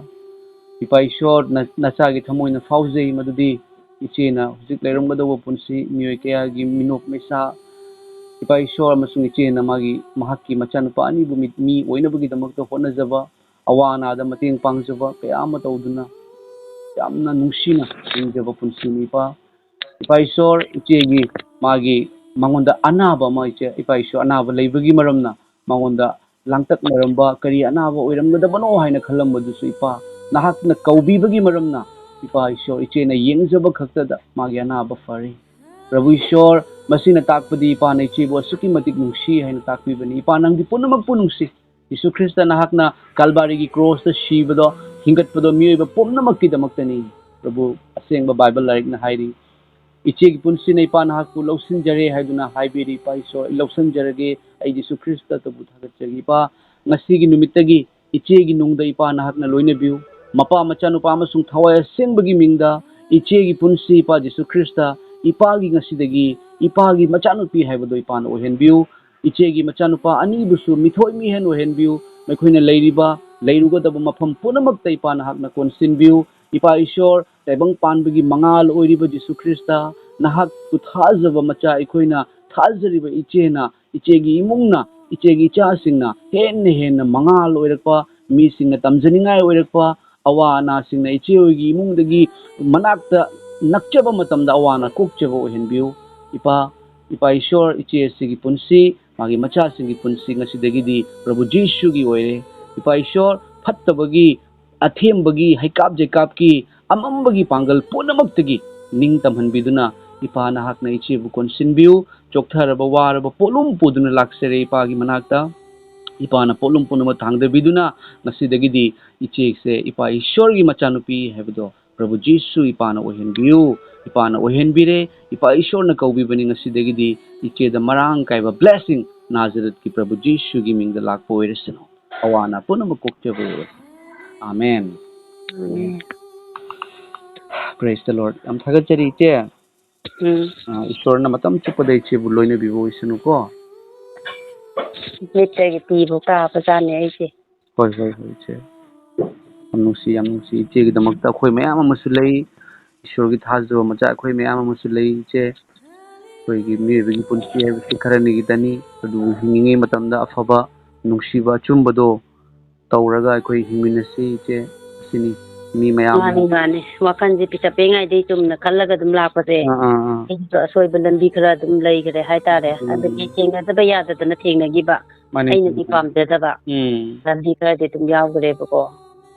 ꯏꯄꯥ ꯏꯁꯣꯔ, ꯅ-, ꯅꯆꯥꯒꯤ ꯊꯃꯣꯏꯅ ꯐꯥꯎꯖꯩ ꯃꯗꯨꯗꯤ ꯏꯆꯦꯅ ꯍꯧꯖꯤꯛ ꯂꯩꯔꯝꯒꯗꯧꯕ ꯄꯨꯟꯁꯤ, ꯃꯤꯑꯣꯏ ꯀꯌꯥꯒꯤ ꯃꯤꯅꯣꯛ ꯃꯩꯁꯥ, ꯏꯄꯥ ꯏꯁꯣꯔ ꯑꯃꯁꯨꯡ ꯏꯆꯦꯅ ꯃꯥꯒꯤ, ꯃꯍꯥꯛꯀꯤ ꯃꯆꯥꯅꯨꯄꯥ ꯑꯅꯤꯕꯨ ꯃꯤ, ꯃꯤ ꯑꯣꯏꯅꯕꯒꯤꯗꯃꯛꯇ ꯍꯣꯠꯅꯖꯕ, ꯑꯋꯥ ꯑꯅꯥꯗ ꯃꯇꯦꯡ ꯄꯥꯡꯖꯕ ꯀꯌꯥ ꯑꯃ ꯇꯧꯗꯨꯅ ꯌꯥꯝꯅ ꯅꯨꯡꯁꯤꯅ ꯍꯤꯡꯖꯕ ꯄꯨꯟꯁꯤꯅꯤ ꯏꯄꯥ꯫ ꯏꯄꯥ ꯏꯁꯣꯔ, ꯏꯆꯦꯒꯤ ꯃꯥꯒꯤ ꯃꯉꯣꯟꯗ ꯑꯅꯥꯕ ꯑꯃ, ꯏꯆꯦ, ꯏꯄꯥ ꯏꯁꯣꯔ, ꯑꯅꯥꯕ ꯂꯩꯕꯒꯤ ꯃꯔꯝꯅ ꯃꯉꯣꯟꯗ ꯂꯥꯡꯇꯛꯅꯔꯝꯕ ꯀꯔꯤ ꯑꯅꯥꯕ ꯑꯣꯏꯔꯝꯒꯗꯕꯅꯣ ꯍꯥꯏꯅ ꯈꯜꯂꯝꯕꯗꯨꯁꯨ ꯏꯄꯥ ꯅꯍꯥꯛꯅ ꯀꯧꯕꯤꯕꯒꯤ ꯃꯔꯝꯅ ꯏꯄꯥ ꯏꯁꯣꯔ, ꯏꯆꯦꯅ ꯌꯦꯡꯖꯕ ꯈꯛꯇꯗ ꯃꯥꯒꯤ ꯑꯅꯥꯕ ꯐꯔꯦ꯫ ꯄ꯭ꯔꯚꯨ ꯏꯁꯣꯔ, ꯃꯁꯤꯅ ꯇꯥꯛꯄꯗꯤ ꯏꯄꯥꯅ ꯏꯆꯦꯕꯨ ꯑꯁꯨꯛꯀꯤ ꯃꯇꯤꯛ ꯅꯨꯡꯁꯤ ꯍꯥꯏꯅ ꯇꯥꯛꯄꯤꯕꯅꯤ꯫ ꯏꯄꯥ ꯅꯪꯗꯤ ꯄꯨꯝꯅꯃꯛꯄꯨ ꯅꯨꯡꯁꯤ꯫ ꯖꯤꯁꯨ ꯈ꯭ꯔꯤꯁꯇ ꯅꯍꯥꯛꯅ ꯀꯜꯕꯥꯔꯤꯒꯤ ꯀ꯭ꯔꯣꯁꯇ ꯁꯤꯕꯗꯣ, ꯍꯤꯡꯒꯠꯄꯗꯣ ꯃꯤꯑꯣꯏꯕ ꯄꯨꯝꯅꯃꯛꯀꯤꯗꯃꯛꯇꯅꯤ꯫ ꯄ꯭ꯔꯚꯨ, ꯑꯁꯦꯡꯕ ꯕꯥꯏꯕꯜ ꯂꯥꯏꯔꯤꯛꯅ ꯍꯥꯏꯔꯤ, ꯏꯆꯦꯒꯤ ꯄꯨꯟꯁꯤꯅ ꯏꯄꯥ ꯅꯍꯥꯛꯄꯨ ꯂꯧꯁꯤꯟꯖꯔꯦ ꯍꯥꯏꯗꯨꯅ ꯍꯥꯏꯕꯤꯔꯤ꯫ ꯏꯄꯥ ꯏꯁꯣꯔ, ꯑꯩ ꯂꯧꯁꯤꯟꯖꯔꯒꯦ, ꯑꯩ ꯖꯤꯁꯨ ꯈ꯭ꯔꯤꯁꯇ ꯑꯗꯨꯕꯨ ꯊꯥꯒꯠꯆꯔꯤ꯫ ꯏꯄꯥ, ꯉꯁꯤꯒꯤ ꯅꯨꯃꯤꯠꯇꯒꯤ ꯏꯆꯦꯒꯤ ꯅꯨꯡꯗ ꯏꯄꯥ ꯅꯍꯥꯛꯅ ꯂꯣꯏꯅꯕꯤꯌꯨ꯫ ꯃꯄꯥ, ꯃꯆꯥꯅꯨꯄꯥ ꯑꯃꯁꯨꯡ ꯊꯋꯥꯏ ꯑꯁꯦꯡꯕꯒꯤ ꯃꯤꯡꯗ ꯏꯆꯦꯒꯤ ꯄꯨꯟꯁꯤ ꯏꯄꯥ ꯖꯤꯁꯨ ꯈ꯭ꯔꯤꯁꯇ, ꯏꯄꯥꯒꯤ ꯉꯁꯤꯗꯒꯤ ꯏꯄꯥꯒꯤ ꯃꯆꯥꯅꯨꯄꯤ ꯍꯥꯏꯕꯗꯨ ꯏꯄꯥꯅ ꯑꯣꯏꯍꯟꯕꯤꯌꯨ꯫ ꯏꯆꯦꯒꯤ ꯃꯆꯥꯅꯨꯄꯥ ꯑꯅꯤꯕꯨꯁꯨ ꯃꯤꯊꯣꯏ ꯃꯤꯍꯦꯟ ꯑꯣꯏꯍꯟꯕꯤꯌꯨ꯫ ꯃꯈꯣꯏꯅ ꯂꯩꯔꯤꯕ, ꯂꯩꯔꯨꯒꯗꯕ ꯃꯐꯝ ꯄꯨꯝꯅꯃꯛꯇ ꯏꯄꯥ ꯅꯍꯥꯛꯅ ꯀꯣꯟꯁꯤꯟꯕꯤꯌꯨ꯫ ꯏꯄꯥ ꯏꯁꯣꯔ, ꯇꯥꯏꯕꯪ ꯄꯥꯟꯕꯒꯤ ꯃꯉꯥꯜ ꯑꯣꯏꯔꯤꯕ ꯖꯤꯁꯨ ꯈ꯭ꯔꯤꯁꯇ, ꯅꯍꯥꯛꯄꯨ ꯊꯥꯖꯕ ꯃꯆꯥ ꯑꯩꯈꯣꯏꯅ, ꯊꯥꯖꯔꯤꯕ ꯏꯆꯦꯅ, ꯏꯆꯦꯒꯤ ꯏꯃꯨꯡꯅ ꯏꯆꯦꯒꯤ ꯏꯆꯥꯁꯤꯡꯅ ꯍꯦꯟꯅ ꯍꯦꯟꯅ ꯃꯉꯥꯜ ꯑꯣꯏꯔꯛꯄ, ꯃꯤꯁꯤꯡꯅ ꯇꯝꯖꯅꯤꯡꯉꯥꯏ ꯑꯣꯏꯔꯛꯄ, ꯑꯋꯥ ꯑꯅꯥꯁꯤꯡꯅ ꯏꯆꯦ ꯍꯣꯏꯒꯤ ꯏꯃꯨꯡꯗꯒꯤ ꯃꯅꯥꯛꯇ ꯅꯛꯆꯕ ꯃꯇꯝꯗ ꯑꯋꯥ ꯑꯅꯥ ꯀꯣꯛꯆꯕ ꯑꯣꯏꯍꯟꯕꯤꯌꯨ꯫ ꯏꯄꯥ, ꯏꯄꯥ ꯏꯁꯣꯔ, ꯏꯆꯦ ꯑꯁꯤꯒꯤ ꯄꯨꯟꯁꯤ, ꯃꯥꯒꯤ ꯃꯆꯥꯁꯤꯡꯒꯤ ꯄꯨꯟꯁꯤ ꯉꯁꯤꯗꯒꯤꯗꯤ ꯄ꯭ꯔꯚꯨ ꯖꯤꯁꯨꯒꯤ ꯑꯣꯏꯔꯦ꯫ ꯏꯄꯥ ꯏꯁꯣꯔ, ꯐꯠꯇꯕꯒꯤ, ꯑꯊꯦꯝꯕꯒꯤ, ꯍꯩꯀꯥꯞ ꯖꯩꯀꯥꯞꯀꯤ, ꯑꯃꯝꯕꯒꯤ ꯄꯥꯡꯒꯜ ꯄꯨꯝꯅꯃꯛꯇꯒꯤ ꯅꯤꯡꯇꯝꯍꯟꯕꯤꯗꯨꯅ, ꯏꯄꯥ ꯅꯍꯥꯛꯅ ꯏꯆꯦꯕꯨ ꯀꯣꯟꯁꯤꯟꯕꯤꯌꯨ꯫ ꯆꯣꯛꯊꯔꯕ ꯋꯥꯔꯕ ꯄꯣꯠꯂꯨꯝ ꯄꯨꯗꯨꯅ ꯂꯥꯛꯆꯔꯦ ꯏꯄꯥꯒꯤ ꯃꯅꯥꯛꯇ꯫ ꯏꯄꯥꯅ ꯄꯣꯠꯂꯨꯝ ꯄꯨꯝꯅꯃꯛ ꯊꯥꯡꯗꯕꯤꯗꯨꯅ ꯉꯁꯤꯗꯒꯤꯗꯤ ꯏꯆꯦꯁꯦ ꯏꯄꯥ ꯏꯁꯣꯔꯒꯤ ꯃꯆꯥꯅꯨꯄꯤ ꯍꯥꯏꯕꯗꯣ ꯄ꯭ꯔꯚꯨ ꯖꯤꯁꯨ ꯏꯄꯥꯅ ꯑꯣꯏꯍꯟꯕꯤꯌꯨ꯫ ꯏꯄꯥꯅ ꯑꯣꯏꯍꯟꯕꯤꯔꯦ꯫ ꯏꯄꯥ ꯏꯁꯣꯔꯅ ꯀꯧꯕꯤꯕꯅꯤ ꯉꯁꯤꯗꯒꯤꯗꯤ ꯏꯆꯦꯗ ꯃꯔꯥꯡ ꯀꯥꯏꯕ blessing ꯅꯥꯖꯔꯦꯠꯀꯤ ꯄ꯭ꯔꯚꯨ ꯖꯤꯁꯨꯒꯤ ꯃꯤꯡꯗ ꯂꯥꯛꯄ ꯑꯣꯏꯔꯁꯅꯨ꯫ ꯑꯋꯥ ꯑꯅꯥ ꯄꯨꯝꯅꯃꯛ ꯀꯣꯛꯆꯕ ꯑꯣꯏꯔꯁꯅꯨ꯫ ꯑꯥꯃꯦꯟ꯫ ꯑꯥꯃꯦꯟ꯫ Praise the Lord. ꯌꯥꯝ ꯊꯥꯒꯠꯆꯔꯤ ꯏꯆꯦ꯫ ꯎꯝ꯫ ꯑ, ꯏꯁꯣꯔꯅ ꯃꯇꯝ ꯆꯨꯞꯄꯗ ꯏꯆꯦꯕꯨ ꯂꯣꯏꯅꯕꯤꯕ ꯑꯣꯏꯁꯅꯨꯀꯣ꯫ ꯃꯤꯠꯇꯒꯤ ꯄꯤꯕꯨ ꯀꯥꯕꯖꯥꯠꯅꯤ ꯑꯩꯁꯦ꯫ ꯍꯣꯏ, ꯍꯣꯏ, ꯍꯣꯏ, ꯏꯆꯦ꯫ ꯌꯥꯝ ꯅꯨꯡꯁꯤ, ꯌꯥꯝ ꯅꯨꯡꯁꯤ꯫ ꯏꯆꯦꯒꯤꯗꯃꯛꯇ ꯑꯩꯈꯣꯏ ꯃꯌꯥꯝ ꯑꯃꯁꯨ ꯂꯩ꯫ ꯏꯁꯣꯔꯒꯤ ꯊꯥꯖꯕ ꯃꯆꯥ ꯑꯩꯈꯣꯏ ꯃꯌꯥꯝ ꯑꯃꯁꯨ ꯂꯩ, ꯏꯆꯦ꯫ ꯑꯩꯈꯣꯏꯒꯤ ꯃꯤꯑꯣꯏꯕꯒꯤ ꯄꯨꯟꯁꯤ ꯍꯥꯏꯕꯁꯤ ꯈꯔꯅꯤꯒꯤꯇꯅꯤ꯫ ꯑꯗꯨꯕꯨ ꯍꯤꯡꯉꯤꯉꯩ ꯃꯇꯝꯗ ꯑꯐꯕ, ꯅꯨꯡꯁꯤꯕ, ꯑꯆꯨꯝꯕꯗꯣ ꯇꯧꯔꯒ ꯑꯩꯈꯣꯏ ꯍꯤꯡꯃꯤꯟꯅꯁꯤ, ꯏꯆꯦ꯫ ꯑꯁꯤꯅꯤ ꯃꯤ ꯃꯌꯥꯝ ꯃꯥꯅꯤ, ꯃꯥꯅꯤ꯫ ꯋꯥꯈꯜꯁꯦ ꯄꯤꯁꯛ ꯄꯤꯛꯏꯉꯩꯗꯩ ꯆꯨꯝꯅ ꯈꯜꯂꯒ ꯑꯗꯨꯝ ꯂꯥꯛꯄꯁꯦ꯫ ꯑꯥ, ꯑꯥ, ꯑꯥ꯫ ꯑꯩꯁꯨ ꯑꯁꯣꯏꯕ ꯂꯝꯕꯤ ꯈꯔ ꯑꯗꯨꯝ ꯂꯩꯈ꯭ꯔꯦ ꯍꯥꯏꯇꯥꯔꯦ꯫ ꯎꯝ꯫ ꯑꯗꯒꯤ ꯊꯦꯡꯅꯗꯕ ꯌꯥꯗꯗꯅ ꯊꯦꯡꯅꯈꯤꯕ꯫ ꯃꯥꯅꯤ, ꯑꯩꯅꯗꯤ ꯃꯥꯅꯤ, ꯃꯥꯅꯤ꯫ ꯄꯥꯝꯖꯗꯕ ꯎꯝ꯫ ꯂꯝꯕꯤ ꯈꯔꯗꯤ ꯑꯗꯨꯝ ꯌꯥꯎꯈ꯭ꯔꯦꯕꯀꯣ꯫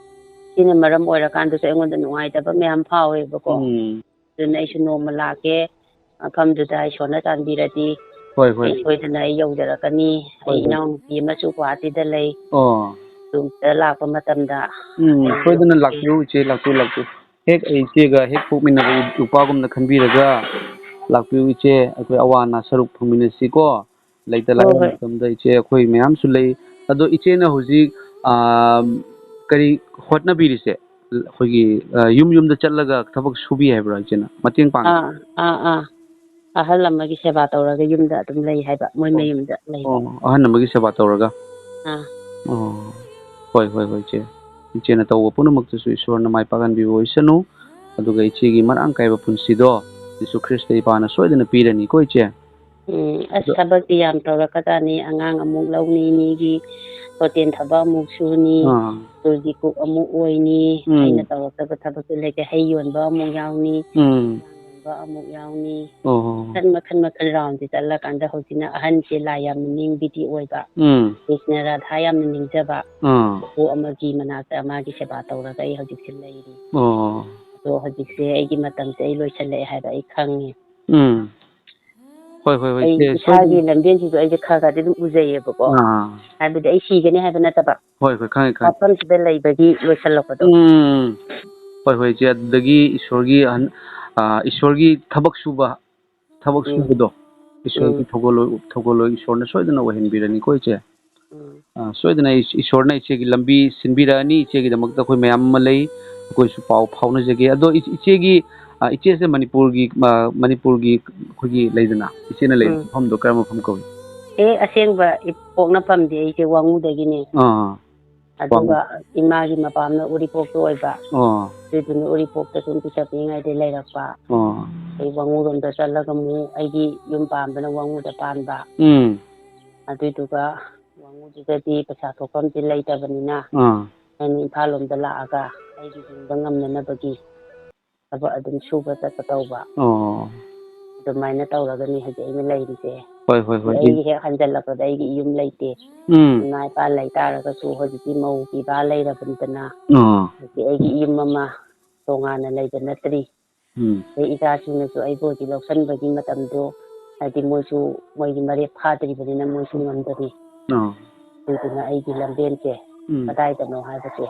ꯁꯤꯅ ꯃꯔꯝ ꯑꯣꯏꯔꯀꯥꯟꯗꯁꯨ ꯑꯩꯉꯣꯟꯗ ꯅꯨꯡꯉꯥꯏꯇꯕ ꯃꯌꯥꯝ ꯐꯥꯎꯋꯦꯕꯀꯣ꯫ ꯎꯝ꯫ ꯑꯗꯨꯅ ꯑꯩꯁꯨ ꯅꯣꯡꯃ ꯂꯥꯛꯀꯦ, ꯃꯐꯝꯗꯨꯗ ꯏꯁꯣꯔꯅ ꯆꯥꯟꯕꯤꯔꯗꯤ ꯍꯣꯏ, ꯍꯣꯏ꯫ ꯑꯩ ꯁꯣꯏꯗꯅ ꯑꯩ ꯌꯧꯖꯔꯛꯀꯅꯤ꯫ ꯍꯣꯏ, ꯑꯩ ꯍꯣꯏ꯫ ꯏꯅꯥꯎꯅꯨꯄꯤ ꯑꯃꯁꯨ ꯒꯨꯋꯥꯍꯥꯇꯤꯗ ꯂꯩ꯫ ꯑꯣ꯫ ꯑꯗꯨꯝꯇ ꯂꯥꯛꯄ ꯃꯇꯝꯗ ꯎꯝ, ꯑꯩ ꯁꯣꯏꯗꯅ ꯂꯥꯛꯄꯤꯌꯨ, ꯏꯆꯦ, ꯂꯥꯛꯄꯤꯌꯨ, ꯂꯥꯛꯄꯤꯌꯨ꯫ ꯍꯦꯛ ꯑꯩ ꯏꯆꯦꯒ ꯍꯦꯛ ꯄꯣꯛꯃꯤꯟꯅꯕ ꯏꯄ꯭ꯋꯥꯒꯨꯝꯅ ꯈꯟꯕꯤꯔꯒ ꯂꯥꯛꯄꯤꯌꯨ, ꯏꯆꯦ꯫ ꯑꯩꯈꯣꯏ ꯑꯋꯥ ꯑꯅꯥ ꯁꯔꯨꯛ ꯐꯪꯃꯤꯟꯅꯁꯤꯀꯣ꯫ ꯂꯩꯇ ꯍꯣꯏ, ꯂꯥꯏꯔ ꯍꯣꯏ꯫ ꯃꯇꯝꯗ ꯏꯆꯦ ꯑꯩꯈꯣꯏ ꯃꯌꯥꯝꯁꯨ ꯂꯩ꯫ ꯑꯗꯣ ꯏꯆꯦꯅ ꯍꯧꯖꯤꯛ, ꯑꯥ, ꯀꯔꯤ ꯍꯣꯠꯅꯕꯤꯔꯤꯁꯦ? ꯑꯩꯈꯣꯏꯒꯤ, ꯑ, ꯌꯨꯝ ꯌꯨꯝꯗ ꯆꯠꯂꯒ ꯊꯕꯛ ꯁꯨꯕꯤ ꯍꯥꯏꯕ꯭ꯔꯥ ꯏꯆꯦꯅ? ꯃꯇꯦꯡ ꯄꯥꯡꯉꯤ? ꯑꯥ, ꯑꯥ, ꯑꯥ꯫ ꯑꯍꯜ ꯑꯃꯒꯤ ꯁꯦꯕꯥ ꯇꯧꯔꯒ ꯌꯨꯝꯗ ꯑꯗꯨꯝ ꯂꯩ ꯍꯥꯏꯕ, ꯃꯣꯏ ꯑꯣ, ꯃꯌꯨꯝꯗ ꯂꯩꯕ꯫ ꯑꯣ, ꯑꯍꯜ ꯑꯃꯒꯤ ꯁꯦꯕꯥ ꯇꯧꯔꯒ? ꯑꯥ꯫ ꯑꯣ, ꯍꯣꯏ, ꯍꯣꯏ, ꯍꯣꯏ, ꯏꯆꯦ꯫ ꯏꯆꯦꯅ ꯇꯧꯕ ꯄꯨꯝꯅꯃꯛꯇꯁꯨ ꯏꯁꯣꯔꯅ ꯃꯥꯏ ꯄꯥꯛꯍꯟꯕꯤꯕ ꯑꯣꯏꯁꯅꯨ꯫ ꯑꯗꯨꯒ ꯏꯆꯦꯒꯤ ꯃꯔꯥꯡ ꯀꯥꯏꯕ ꯄꯨꯟꯁꯤꯗꯣ ꯖꯤꯁꯨ ꯈ꯭ꯔꯤꯁꯇ ꯏꯄꯥꯅ ꯁꯣꯏꯗꯅ ꯄꯤꯔꯅꯤꯀꯣ, ꯏꯆꯦ꯫ ꯎꯝ, ꯑꯁ, ꯑꯗꯣ ꯊꯕꯛꯇꯤ ꯌꯥꯝ ꯇꯧꯔꯛꯀꯖꯥꯠꯅꯤ꯫ ꯑꯉꯥꯡ ꯑꯃꯨꯛ ꯂꯧꯅꯤ, ꯃꯤꯒꯤ ꯍꯣꯇꯦꯜ ꯊꯕꯛ ꯑꯃꯨꯛ ꯁꯨꯅꯤ, ꯑꯥ꯫ ꯁ꯭ꯀꯨꯜꯒꯤ ꯀꯨꯛ ꯑꯃꯨꯛ ꯑꯣꯏꯅꯤ, ꯎꯝ꯫ ꯑꯩꯅ ꯇꯧꯔꯛꯇꯕ ꯊꯕꯛꯁꯨ ꯂꯩꯇꯦ꯫ ꯍꯩ ꯌꯣꯟꯕ ꯑꯃꯨꯛ ꯌꯥꯎꯅꯤ, ꯎꯝ꯫ ꯌꯣꯟꯕ ꯑꯃꯨꯛ ꯌꯥꯎꯅꯤ꯫ ꯑꯣ꯫ ꯃꯈꯟ, ꯃꯈꯟ, ꯃꯈꯟ ꯔꯥꯎꯟꯁꯦ ꯆꯠꯂꯀꯥꯟꯗ ꯍꯧꯖꯤꯛꯅ ꯑꯍꯟꯁꯦ ꯂꯥꯏ ꯌꯥꯝꯅ ꯅꯤꯡꯕꯤꯗꯤ ꯑꯣꯏꯕ꯫ ꯎꯝ꯫ ꯀ꯭ꯔꯤꯁꯅ ꯔꯥꯙꯥ ꯌꯥꯝꯅ ꯅꯤꯡꯖꯕ꯫ ꯑꯥ꯫ ꯃꯄꯨ ꯑꯃꯒꯤ ꯃꯅꯥꯛꯇ ꯃꯥꯒꯤ ꯁꯦꯕꯥ ꯇꯧꯔꯒ ꯑꯩ ꯍꯧꯖꯤꯛꯁꯦ ꯂꯩꯔꯤ꯫ ꯑꯣ꯫ ꯑꯗꯣ ꯍꯧꯖꯤꯛꯁꯦ ꯑꯩꯒꯤ ꯃꯇꯝꯁꯦ ꯑꯩ ꯂꯣꯏꯁꯜꯂꯛꯑꯦ ꯍꯥꯏꯕ ꯑꯩ ꯈꯪꯉꯦ꯫ ꯎꯝ꯫ ꯍꯣꯏ, ꯍꯣꯏ, ꯍꯣꯏ, ꯑꯩ ꯏꯆꯦ, ꯏꯁꯥꯒꯤ ꯁꯣꯏꯗꯅ꯫ ꯂꯝꯕꯦꯟꯁꯤꯁꯨ ꯑꯩꯁꯦ ꯈꯔ ꯈꯔꯗꯤ ꯑꯗꯨꯝ ꯎꯖꯩꯌꯦꯕꯀꯣ꯫ ꯑꯥ꯫ ꯍꯥꯏꯕꯗꯤ ꯑꯩ ꯁꯤꯒꯅꯤ ꯍꯥꯏꯕ ꯅꯠꯇꯕ꯫ ꯍꯣꯏ, ꯍꯣꯏ, ꯈꯪꯉꯦ, ꯈꯪꯉꯦ꯫ ꯋꯥꯐꯝꯁꯤꯗ ꯂꯩꯕꯒꯤ ꯂꯣꯏꯁꯜꯂꯛꯄꯗꯣ꯫ ꯎꯝ꯫ ꯍꯣꯏ, ꯍꯣꯏ, ꯏꯆꯦ, ꯑꯗꯨꯗꯒꯤ ꯏꯁꯣꯔꯒꯤ ꯑꯍꯟ-, ꯑꯥ, ꯏꯁꯣꯔꯒꯤ ꯊꯕꯛ ꯁꯨꯕ, ꯊꯕꯛ ꯎꯝ꯫ ꯁꯨꯕꯗꯣ, ꯏꯁꯣꯔꯒꯤ ꯎꯝ꯫ ꯊꯧꯒꯜꯂꯣꯏ, ꯊꯧꯒꯜꯂꯣꯏ ꯏꯁꯣꯔꯅ ꯁꯣꯏꯗꯅ ꯑꯣꯏꯍꯟꯕꯤꯔꯅꯤꯀꯣ, ꯏꯆꯦ꯫ ꯎꯝ꯫ ꯑꯥ, ꯁꯣꯏꯗꯅ ꯏꯁ-, ꯏꯁꯣꯔꯅ ꯏꯆꯦꯒꯤ ꯂꯝꯕꯤ ꯁꯤꯟꯕꯤꯔꯛꯑꯅꯤ꯫ ꯏꯆꯦꯒꯤꯗꯃꯛꯇ ꯑꯩꯈꯣꯏ ꯃꯌꯥꯝ ꯑꯃ ꯂꯩ, ꯑꯩꯈꯣꯏꯁꯨ ꯄꯥꯎ ꯐꯥꯎꯅꯖꯒꯦ꯫ ꯑꯗꯣ ꯏ-, ꯏꯆꯦꯒꯤ, ꯑꯥ, ꯏꯆꯦꯁꯦ ꯃꯅꯤꯄꯨꯔꯒꯤ, ꯑꯥ, ꯃꯅꯤꯄꯨꯔꯒꯤ ꯑꯩꯈꯣꯏꯒꯤ ꯂꯩꯗꯅ, ꯏꯆꯦꯅ ꯂꯩꯔꯤꯕ ꯎꯝ꯫ ꯃꯐꯝꯗꯣ ꯀꯔꯝꯕ ꯃꯐꯝ ꯀꯧꯏ? ꯑꯦ, ꯑꯁꯦꯡꯕ ꯏ-, ꯄꯣꯛꯅꯐꯝꯗꯤ ꯑꯩꯁꯦ ꯋꯥꯉꯨꯗꯒꯤꯅꯦ꯫ ꯑꯥ꯫ ꯑꯗꯨꯒ ꯋꯥꯉꯨ꯫ ꯏꯃꯥꯒꯤ ꯃꯄꯥꯝꯅ ꯎꯔꯤꯄꯣꯛꯇ ꯑꯣꯏꯕ꯫ ꯑꯣ꯫ ꯑꯗꯨꯗꯨꯅ ꯎꯔꯤꯄꯣꯛꯇ ꯁꯨꯝ ꯄꯤꯛꯆ ꯄꯤꯛꯏꯉꯩꯗꯩ ꯂꯩꯔꯛꯄ꯫ ꯑꯣ꯫ ꯑꯩ ꯋꯥꯉꯨꯔꯣꯝꯗ ꯆꯠꯂꯒ ꯑꯃꯨꯛ ꯑꯩꯒꯤ ꯌꯨꯝ ꯄꯥꯟꯕꯅ ꯋꯥꯉꯨꯗ ꯄꯥꯟꯕ꯫ ꯎꯝ꯫ ꯑꯗꯨꯏꯗꯨꯒ ꯋꯥꯉꯨꯗꯨꯗꯗꯤ ꯄꯩꯁꯥ ꯊꯣꯛꯐꯝꯗꯤ ꯂꯩꯇꯕꯅꯤꯅ, ꯑꯥ꯫ ꯑꯩꯅ ꯏꯝꯐꯥꯜ ꯂꯣꯝꯗ ꯂꯥꯛꯑꯒ ꯑꯩꯒꯤ ꯍꯤꯡꯕ ꯉꯝꯅꯅꯕꯒꯤ ꯊꯕꯛ ꯑꯗꯨꯝ ꯁꯨꯕ ꯆꯠꯄ ꯇꯧꯕ꯫ ꯑꯣ꯫ ꯑꯗꯨꯃꯥꯏꯅ ꯇꯧꯔꯒꯅꯤ ꯍꯧꯖꯤꯛ ꯑꯩꯅ ꯂꯩꯔꯤꯁꯦ꯫ ꯍꯣꯏ, ꯍꯣꯏ, ꯍꯣꯏ꯫ ꯑꯩꯒꯤ ꯍꯦꯛ ꯍꯟꯖꯜꯂꯛꯄꯗ ꯑꯩꯒꯤ ꯌꯨꯝ ꯂꯩꯇꯦ꯫ ꯎꯝ꯫ ꯏꯃꯥ ꯏꯄꯥ ꯂꯩ ꯇꯥꯔꯒꯁꯨ ꯍꯧꯖꯤꯛꯇꯤ ꯃꯧ ꯄꯤꯕꯥ ꯂꯩꯔꯕꯅꯤꯗꯅ꯫ ꯑꯣ꯫ ꯍꯧꯖꯤꯛ ꯑꯩꯒꯤ ꯌꯨꯝ ꯑꯃ ꯇꯣꯉꯥꯟꯅ ꯂꯩꯕ ꯅꯠꯇ꯭ꯔꯤ꯫ ꯎꯝ꯫ ꯑꯗꯩ ꯏꯆꯥꯁꯤꯡꯅꯁꯨ ꯑꯩꯕꯨ ꯍꯧꯖꯤꯛ ꯂꯧꯁꯟꯕꯒꯤ ꯃꯇꯝꯗꯣ, ꯍꯥꯏꯗꯤ ꯃꯣꯏꯁꯨ ꯃꯣꯏꯒꯤ ꯃꯔꯦꯞ ꯐꯥꯗ꯭ꯔꯤꯕꯅꯤꯅ ꯃꯣꯏꯁꯨ ꯉꯝꯗꯔꯤ꯫ ꯑꯣ꯫ ꯑꯗꯨꯗꯨꯅ ꯑꯩꯒꯤ ꯂꯝꯕꯦꯟꯁꯦ ꯎꯝ꯫ ꯀꯗꯥꯏꯗꯅꯣ ꯍꯥꯏꯕꯁꯦ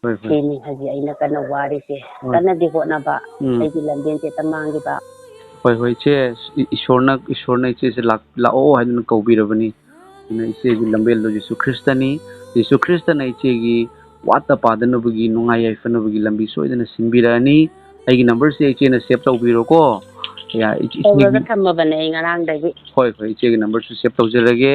ꯍꯣꯏ, ꯍꯣꯏ꯫ ꯁꯤꯅꯤ ꯍꯧꯖꯤꯛ ꯑꯩꯅ ꯀꯟꯅ ꯋꯥꯔꯤꯁꯦ꯫ ꯍꯣꯏ꯫ ꯀꯟꯅꯗꯤ ꯍꯣꯠꯅꯕ, ꯎꯝ꯫ ꯑꯩꯒꯤ ꯂꯝꯕꯦꯟꯁꯦ ꯍꯦꯛꯇ ꯃꯥꯡꯈꯤꯕ꯫ ꯍꯣꯏ, ꯍꯣꯏ, ꯏꯆꯦ, ꯏ-, ꯏꯁꯣꯔꯅ, ꯏꯁꯣꯔꯅ ꯏꯆꯦꯁꯦ ꯂꯥꯛ-, ꯂꯥꯛꯑꯣ ꯍꯥꯏꯗꯨꯅ ꯀꯧꯕꯤꯔꯕꯅꯤ꯫ ꯑꯗꯨꯅ ꯏꯆꯦꯒꯤ ꯂꯝꯕꯦꯜꯗꯣ ꯖꯤꯁꯨ ꯈ꯭ꯔꯤꯁꯇꯅꯤ꯫ ꯖꯤꯁꯨ ꯈ꯭ꯔꯤꯁꯇꯅ ꯏꯆꯦꯒꯤ ꯋꯥꯠꯇ ꯄꯥꯗꯅꯕꯒꯤ, ꯅꯨꯡꯉꯥꯏ ꯌꯥꯏꯐꯅꯕꯒꯤ ꯂꯝꯕꯤ ꯁꯣꯏꯗꯅ ꯁꯤꯟꯕꯤꯔꯛꯑꯅꯤ꯫ ꯑꯩꯒꯤ ꯅꯝꯕꯔꯁꯦ ꯏꯆꯦꯅ ꯁꯦꯚ ꯇꯧꯕꯤꯔꯣꯀꯣ꯫ ꯌꯥ-, ꯏ-, ꯇꯧꯔꯒ ꯏꯆꯦꯒꯤ ꯊꯝꯃꯕꯅꯦ ꯑꯩ ꯉꯔꯥꯡꯗꯒꯤ꯫ ꯍꯣꯏ, ꯍꯣꯏ, ꯏꯆꯦꯒꯤ ꯅꯝꯕꯔꯁꯨ ꯁꯦꯚ ꯇꯧꯖꯔꯒꯦ꯫